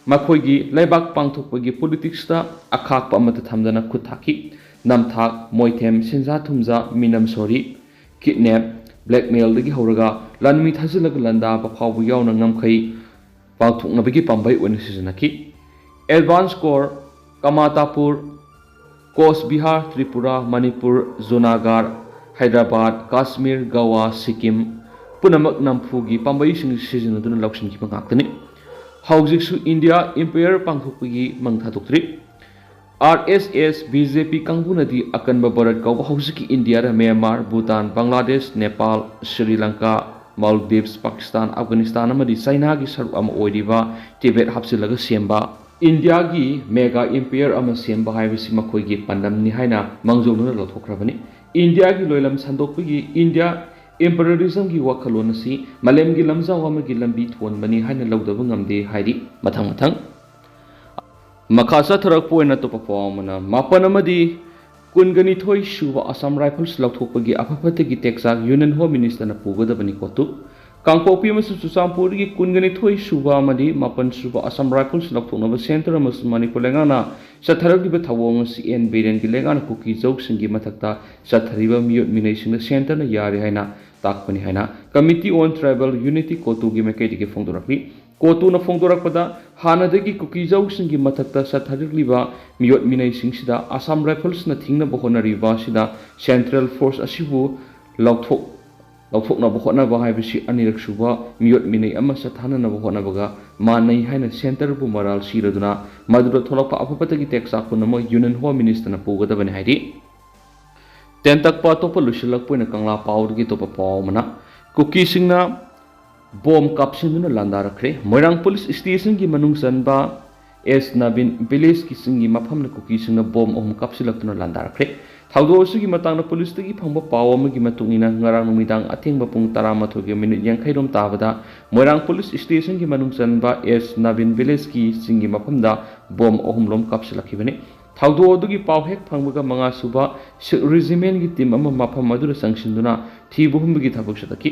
ꯃꯈꯣꯏꯒꯤ ꯂꯩꯕꯥꯛ ꯄꯥꯡꯊꯣꯛꯄꯒꯤ politics ꯇ ꯑꯈꯥꯛꯄ ꯑꯃꯠꯇ ꯊꯝꯗꯅ ꯈꯨꯠ ꯊꯥꯈꯤ꯫ ꯅꯝꯊꯥꯛ, ꯃꯣꯏꯊꯦꯝ, ꯁꯦꯟꯖꯥ ꯊꯨꯝꯖꯥ, ꯃꯤꯅꯝ ꯁꯣꯔꯤ, kidnap, blackmail ꯗꯒꯤ ꯍꯧꯔꯒ ꯂꯥꯟꯃꯤ ꯊꯥꯖꯤꯜꯂꯒ ꯂꯥꯟꯗꯥꯕ ꯐꯥꯎꯕ ꯌꯥꯎꯅ ꯉꯝꯈꯩ ꯄꯥꯡꯊꯣꯛꯅꯕꯒꯤ ꯄꯥꯝꯕꯩ ꯑꯣꯏꯅ ꯁꯤꯖꯤꯟꯅꯈꯤ꯫ Advance Corps, ꯀꯃꯥꯇꯥꯄꯨꯔ, ꯀꯣꯁ ꯕꯤꯍꯥꯔ, ꯇ꯭ꯔꯤꯄꯨꯔꯥ, ꯃꯅꯤꯄꯨꯔ, ꯖꯨꯅꯥꯒꯥꯗ, ꯍꯥꯏꯗ꯭ꯔꯕꯥꯗ, ꯀꯥꯁꯃꯤꯔ, ꯒꯋꯥ, ꯁꯤꯛꯀꯤꯝ ꯄꯨꯝꯅꯃꯛ ꯅꯝꯐꯨꯒꯤ ꯄꯥꯝꯕꯩꯁꯤꯡ ꯁꯤꯖꯤꯟꯅꯗꯨꯅ ꯂꯧꯁꯤꯟꯈꯤꯕ ꯉꯥꯛꯇꯅꯤ꯫ ꯍꯧꯖꯤꯛꯁꯨ ꯏꯟꯗꯤꯌꯥ ꯏꯝꯄꯌꯔ ꯄꯥꯡꯊꯣꯛꯄꯒꯤ ꯃꯪ ꯊꯥꯗꯣꯛꯇ꯭ꯔꯤ꯫ ꯑꯥꯔ ꯑꯦꯁ ꯑꯦꯁ ꯕꯤ ꯖꯦ ꯄꯤ ꯀꯥꯡꯕꯨꯅꯗꯤ ꯑꯀꯟꯕ ꯚꯥꯔꯠ ꯀꯧꯕ ꯍꯧꯖꯤꯛꯀꯤ ꯏꯟꯗꯤꯌꯥꯗ ꯃ꯭ꯌꯥꯟꯃꯥꯔ, ꯚꯨꯇꯥꯟ, ꯕꯪꯒ꯭ꯂꯥꯗꯦꯁ, ꯅꯦꯄꯥꯜ, ꯁ꯭ꯔꯤ ꯂꯪꯀꯥ, ꯃꯥꯜꯗꯤꯞꯁ, ꯄꯥꯀꯤꯁꯇꯥꯟ, ꯑꯐꯒꯥꯅꯤꯁꯇꯥꯟ ꯑꯃꯗꯤ ꯆꯥꯏꯅꯥꯒꯤ ꯁꯔꯨꯛ ꯑꯃ ꯑꯣꯏꯔꯤꯕ ꯇꯤꯕꯦꯠ ꯍꯥꯞꯆꯤꯜꯂꯒ ꯁꯦꯝꯕ ꯏꯟꯗꯤꯌꯥꯒꯤ ꯃꯦꯒꯥ ꯏꯝꯄꯌꯔ ꯑꯃ ꯁꯦꯝꯕ ꯍꯥꯏꯕꯁꯤ ꯃꯈꯣꯏꯒꯤ ꯄꯥꯟꯗꯝꯅꯤ ꯍꯥꯏꯅ ꯃꯥꯡꯖꯧꯅꯅ ꯂꯧꯊꯣꯛꯈ꯭ꯔꯕꯅꯤ꯫ ꯏꯟꯗꯤꯌꯥꯒꯤ ꯂꯣꯏꯂꯝ ꯁꯟꯗꯣꯛꯄꯒꯤ ꯏꯟꯗꯤꯌꯥ ꯏꯝꯄꯔꯤꯌꯦꯂꯤꯖꯝꯒꯤ ꯋꯥꯈꯜꯂꯣꯟ ꯑꯁꯤ ꯃꯥꯂꯦꯝꯒꯤ ꯂꯝꯖꯥꯎ ꯑꯃꯒꯤ ꯂꯝꯕꯤ ꯊꯣꯟꯕꯅꯤ ꯍꯥꯏꯅ ꯂꯧꯗꯕ ꯉꯝꯗꯦ ꯍꯥꯏꯔꯤ꯫ ꯃꯊꯪ ꯃꯊꯪ ꯃꯈꯥ ꯆꯠꯊꯔꯛꯄ ꯑꯣꯏꯅ ꯑꯇꯣꯞꯄ ꯄꯥꯎ ꯑꯃꯅ, ꯃꯥꯄꯟ ꯑꯃꯗꯤ ꯀꯨꯟꯒ ꯅꯤꯊꯣꯏ ꯁꯨꯕ ꯑꯁꯥꯝ ꯔꯥꯏꯐꯜꯁ ꯂꯧꯊꯣꯛꯄꯒꯤ ꯑꯐ ꯐꯠꯇꯒꯤ ꯇꯦꯛꯆꯥꯛ ꯌꯨꯅꯤꯌꯟ ꯍꯣꯝ ꯃꯤꯅꯤꯁꯇꯔꯅ ꯄꯨꯒꯗꯕꯅꯤ ꯀꯣꯇꯨ꯫ ꯀꯥꯡꯄꯣꯛꯄꯤ ꯑꯃꯁꯨꯡ ꯆꯨꯔꯆꯥꯟꯄꯨꯔꯗꯒꯤ ꯀꯨꯟꯒ ꯅꯤꯊꯣꯏ ꯁꯨꯕ ꯑꯃꯗꯤ ꯃꯥꯄꯟ ꯁꯨꯕ ꯑꯁꯥꯝ ꯔꯥꯏꯐꯜꯁ ꯂꯧꯊꯣꯛꯅꯕ ꯁꯦꯟꯇꯔ ꯑꯃꯁꯨꯡ ꯃꯅꯤꯄꯨꯔ ꯂꯩꯉꯥꯛꯅ ꯆꯠꯊꯔꯛꯂꯤꯕ ꯊꯧꯑꯣꯡ ꯑꯁꯤ ꯑꯦꯟ ꯕꯤꯔꯦꯟꯒꯤ ꯂꯩꯉꯥꯛꯅ ꯀꯨꯀꯤ ꯖꯧꯁꯤꯡꯒꯤ ꯃꯊꯛꯇ ꯆꯠꯊꯔꯤꯕ ꯃꯤꯑꯣꯠ ꯃꯤꯅꯩꯁꯤꯡꯗ ꯁꯦꯟꯇꯔꯅ ꯌꯥꯔꯦ ꯍꯥꯏꯅ ꯇꯥꯛꯄꯅꯤ ꯍꯥꯏꯅ Committee on Tribal Unity ꯀꯣꯇꯨꯒꯤ ꯃꯥꯏꯀꯩꯗꯒꯤ ꯐꯣꯡꯗꯣꯔꯛꯂꯤ꯫ ꯀꯣꯇꯨꯅ ꯐꯣꯡꯗꯣꯔꯛꯄꯗ, ꯍꯥꯟꯅꯗꯒꯤ ꯀꯨꯀꯤ ꯖꯧꯁꯤꯡꯒꯤ ꯃꯊꯛꯇ ꯆꯠꯊꯔꯛꯂꯤꯕ ꯃꯤꯑꯣꯠ ꯃꯤꯅꯩꯁꯤꯡꯁꯤꯗ ꯑꯁꯥꯝ ꯔꯥꯏꯐꯜꯁꯅ ꯊꯤꯡꯅꯕ ꯍꯣꯠꯅꯔꯤꯕ ꯑꯁꯤꯗ ꯁꯦꯟꯇ꯭ꯔꯦꯜ ꯐꯣꯔꯁ ꯑꯁꯤꯕꯨ ꯂꯧꯊꯣꯛ-, ꯂꯧꯊꯣꯛꯅꯕ ꯍꯣꯠꯅꯕ ꯍꯥꯏꯕꯁꯤ ꯑꯅꯤꯔꯛ ꯁꯨꯕ ꯃꯤꯑꯣꯠ ꯃꯤꯅꯩ ꯑꯃ ꯆꯠꯊꯅꯅꯕ ꯍꯣꯠꯅꯕꯒ ꯃꯥꯟꯅꯩ ꯍꯥꯏꯅ ꯁꯦꯟꯇꯔꯕꯨ ꯃꯔꯥꯜ ꯁꯤꯔꯗꯨꯅ ꯃꯗꯨꯗ ꯊꯣꯛꯂꯛꯄ ꯑꯐ ꯐꯠꯇꯒꯤ ꯇꯦꯛꯆꯥꯛ ꯄꯨꯝꯅꯃꯛ ꯌꯨꯅꯤꯌꯟ ꯍꯣꯝ ꯃꯤꯅꯤꯁꯇꯔꯅ ꯄꯨꯒꯗꯕꯅꯤ ꯍꯥꯏꯔꯤ꯫ ꯇꯦꯟꯇꯛꯄ ꯑꯇꯣꯞꯄ ꯂꯣꯏꯁꯤꯜꯂꯛꯄ ꯑꯣꯏꯅ ꯀꯪꯂꯥ ꯄꯥꯎꯗꯒꯤ ꯑꯇꯣꯞꯄ ꯄꯥꯎ ꯑꯃꯅ, ꯀꯨꯀꯤꯁꯤꯡꯅ ꯕꯣꯝ ꯀꯥꯞꯁꯤꯟꯗꯨꯅ ꯂꯥꯟꯗꯥꯔꯛꯈ꯭ꯔꯦ꯫ ꯃꯣꯏꯔꯥꯡ ꯄꯨꯂꯤꯁ ꯁ꯭ꯇꯦꯁꯟꯒꯤ ꯃꯅꯨꯡ ꯆꯟꯕ ꯑꯦꯁ ꯅꯕꯤꯟ ꯚꯤꯂꯦꯖꯀꯤ ꯆꯤꯡꯒꯤ ꯃꯐꯝꯗ ꯀꯨꯀꯤꯁꯤꯡꯅ ꯕꯣꯝ ꯑꯍꯨꯝ ꯀꯥꯞꯁꯤꯜꯂꯛꯇꯨꯅ ꯂꯥꯟꯗꯥꯔꯛꯈ꯭ꯔꯦ꯫ ꯊꯧꯗꯣꯛ ꯑꯁꯤꯒꯤ ꯃꯇꯥꯡꯗ ꯄꯨꯂꯤꯁꯇꯒꯤ ꯐꯪꯕ ꯄꯥꯎ ꯑꯃꯒꯤ ꯃꯇꯨꯡ ꯏꯟꯅ, ꯉꯔꯥꯡ ꯅꯨꯃꯤꯗꯥꯡ ꯑꯊꯦꯡꯕ ꯄꯨꯡ ꯇꯔꯥꯃꯥꯊꯣꯏꯒ ꯃꯤꯅꯤꯠ ꯌꯥꯡꯈꯩ ꯔꯣꯝ ꯇꯥꯕꯗ ꯃꯣꯏꯔꯥꯡ ꯄꯨꯂꯤꯁ ꯁ꯭ꯇꯦꯁꯟꯒꯤ ꯃꯅꯨꯡ ꯆꯟꯕ ꯑꯦꯁ ꯅꯕꯤꯟ ꯚꯤꯂꯦꯖꯀꯤ ꯆꯤꯡꯒꯤ ꯃꯐꯝꯗ ꯕꯣꯝ ꯑꯍꯨꯝꯂꯣꯝ ꯀꯥꯞꯁꯤꯜꯂꯛꯈꯤꯕꯅꯤ꯫ ꯊꯧꯗꯣꯛ ꯑꯗꯨꯒꯤ ꯄꯥꯎ ꯍꯦꯛ ꯐꯪꯕꯒ ꯃꯉꯥ ꯁꯨꯕ ꯁꯤꯈ ꯔꯦꯖꯤꯃꯦꯟꯒꯤ ꯇꯤꯝ ꯑꯃ ꯃꯐꯝ ꯑꯗꯨꯗ ꯆꯪꯁꯤꯟꯗꯨꯅ ꯊꯤꯕ ꯍꯨꯝꯕꯒꯤ ꯊꯕꯛ ꯆꯠꯊꯈꯤ꯫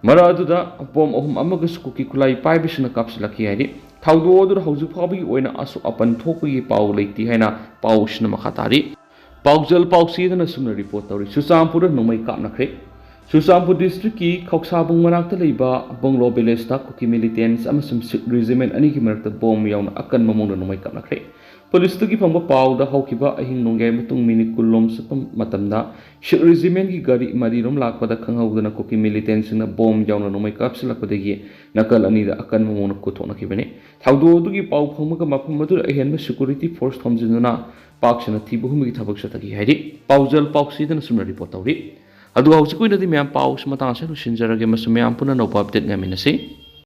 ꯃꯔꯛ ꯑꯗꯨꯗ ꯕꯣꯝ ꯑꯍꯨꯝ ꯑꯃꯒꯁꯨ ꯀꯨꯀꯤ ꯈꯨꯠꯂꯥꯏ ꯄꯥꯏꯕꯁꯤꯡꯅ ꯀꯥꯞꯁꯤꯜꯂꯛꯈꯤ ꯍꯥꯏꯔꯤ꯫ ꯊꯧꯗꯣꯛ ꯑꯗꯨꯗ ꯍꯧꯖꯤꯛ ꯐꯥꯎꯕꯒꯤ ꯑꯣꯏꯅ ꯑꯁꯣꯛ ꯑꯄꯟ ꯊꯣꯛꯄꯒꯤ ꯄꯥꯎ ꯂꯩꯇꯦ ꯍꯥꯏꯅ ꯄꯥꯎꯁꯤꯅ ꯃꯈꯥ ꯇꯥꯔꯤ꯫ ꯄꯥꯎꯖꯦꯜ ꯄꯥꯎꯆꯦꯗꯅ ꯑꯁꯨꯝꯅ ꯔꯤꯄꯣꯔꯠ ꯇꯧꯔꯤ, ꯆꯨꯔꯆꯥꯟꯄꯨꯔꯗ ꯅꯣꯡꯃꯩ ꯀꯥꯞꯅꯈ꯭ꯔꯦ꯫ ꯆꯨꯔꯆꯥꯟꯄꯨꯔ ꯗꯤꯁꯇ꯭ꯔꯤꯛꯀꯤ ꯈꯧꯁꯥꯕꯨꯡ ꯃꯅꯥꯛꯇ ꯂꯩꯕ ꯕꯪꯂꯣ ꯚꯤꯂꯦꯖꯇ ꯀꯨꯀꯤ ꯃꯤꯂꯤꯇꯦꯟꯁ ꯑꯃꯁꯨꯡ ꯁꯤꯈ ꯔꯦꯖꯤꯃꯦꯟ ꯑꯅꯤꯒꯤ ꯃꯔꯛꯇ ꯕꯣꯝ ꯌꯥꯎꯅ ꯑꯀꯟꯕ ꯃꯑꯣꯡꯗ ꯅꯣꯡꯃꯩ ꯀꯥꯞꯅꯈ꯭ꯔꯦ꯫ ꯄꯨꯂꯤꯁꯇꯒꯤ ꯐꯪꯕ ꯄꯥꯎꯗ ꯍꯧꯈꯤꯕ ꯑꯍꯤꯡ ꯅꯣꯡꯌꯥꯏ ꯃꯇꯨꯡ ꯃꯤꯅꯤꯠ ꯀꯨꯟꯂꯣꯝ ꯆꯠꯄ ꯃꯇꯝꯗ ꯁꯤꯈ ꯔꯤꯖꯤꯃꯦꯟꯒꯤ ꯒꯥꯔꯤ ꯃꯔꯤꯔꯣꯝ ꯂꯥꯛꯄꯗ ꯈꯪꯍꯧꯗꯅ ꯀꯨꯀꯤ ꯃꯤꯂꯤꯇꯦꯟꯁꯤꯡꯅ ꯕꯣꯝ ꯌꯥꯎꯅ ꯅꯣꯡꯃꯩ ꯀꯥꯞꯁꯤꯜꯂꯛꯄꯗꯒꯤ ꯅꯥꯀꯜ ꯑꯅꯤꯗ ꯑꯀꯟꯕ ꯃꯑꯣꯡꯗ ꯀꯨꯊꯣꯛꯅꯈꯤꯕꯅꯤ꯫ ꯊꯧꯗꯣꯛ ꯑꯗꯨꯒꯤ ꯄꯥꯎ ꯐꯪꯕꯒ ꯃꯐꯝ ꯑꯗꯨꯗ ꯑꯍꯦꯟꯕ ꯁꯦꯀ꯭ꯌꯨꯔꯤꯇꯤ ꯐꯣꯔꯁ ꯊꯣꯝꯖꯤꯟꯗꯨꯅ ꯄꯥꯛ ꯁꯟꯅ ꯊꯤꯕ ꯍꯨꯝꯕꯒꯤ ꯊꯕꯛ ꯆꯠꯊꯈꯤ ꯍꯥꯏꯔꯤ꯫ ꯄꯥꯎꯖꯦꯜ ꯄꯥꯎꯁꯤꯗꯅ ꯁꯨꯝꯅ ꯔꯤꯄꯣꯔꯠ ꯇꯧꯔꯤ꯫ ꯑꯗꯨꯒ ꯍꯧꯖꯤꯛꯀꯤ ꯑꯣꯏꯅꯗꯤ ꯃꯌꯥꯝ ꯄꯥꯎꯁꯤ ꯃꯇꯥꯡ ꯑꯁꯤꯗ ꯂꯣꯏꯁꯤꯟꯖꯔꯒꯦ ꯑꯃꯁꯨꯡ ꯃꯌꯥꯝ ꯄꯨꯟꯅ ꯑꯅꯧꯕ ꯑꯞꯗꯦꯠ ꯉꯥꯏꯃꯤꯟꯅꯁꯤ꯫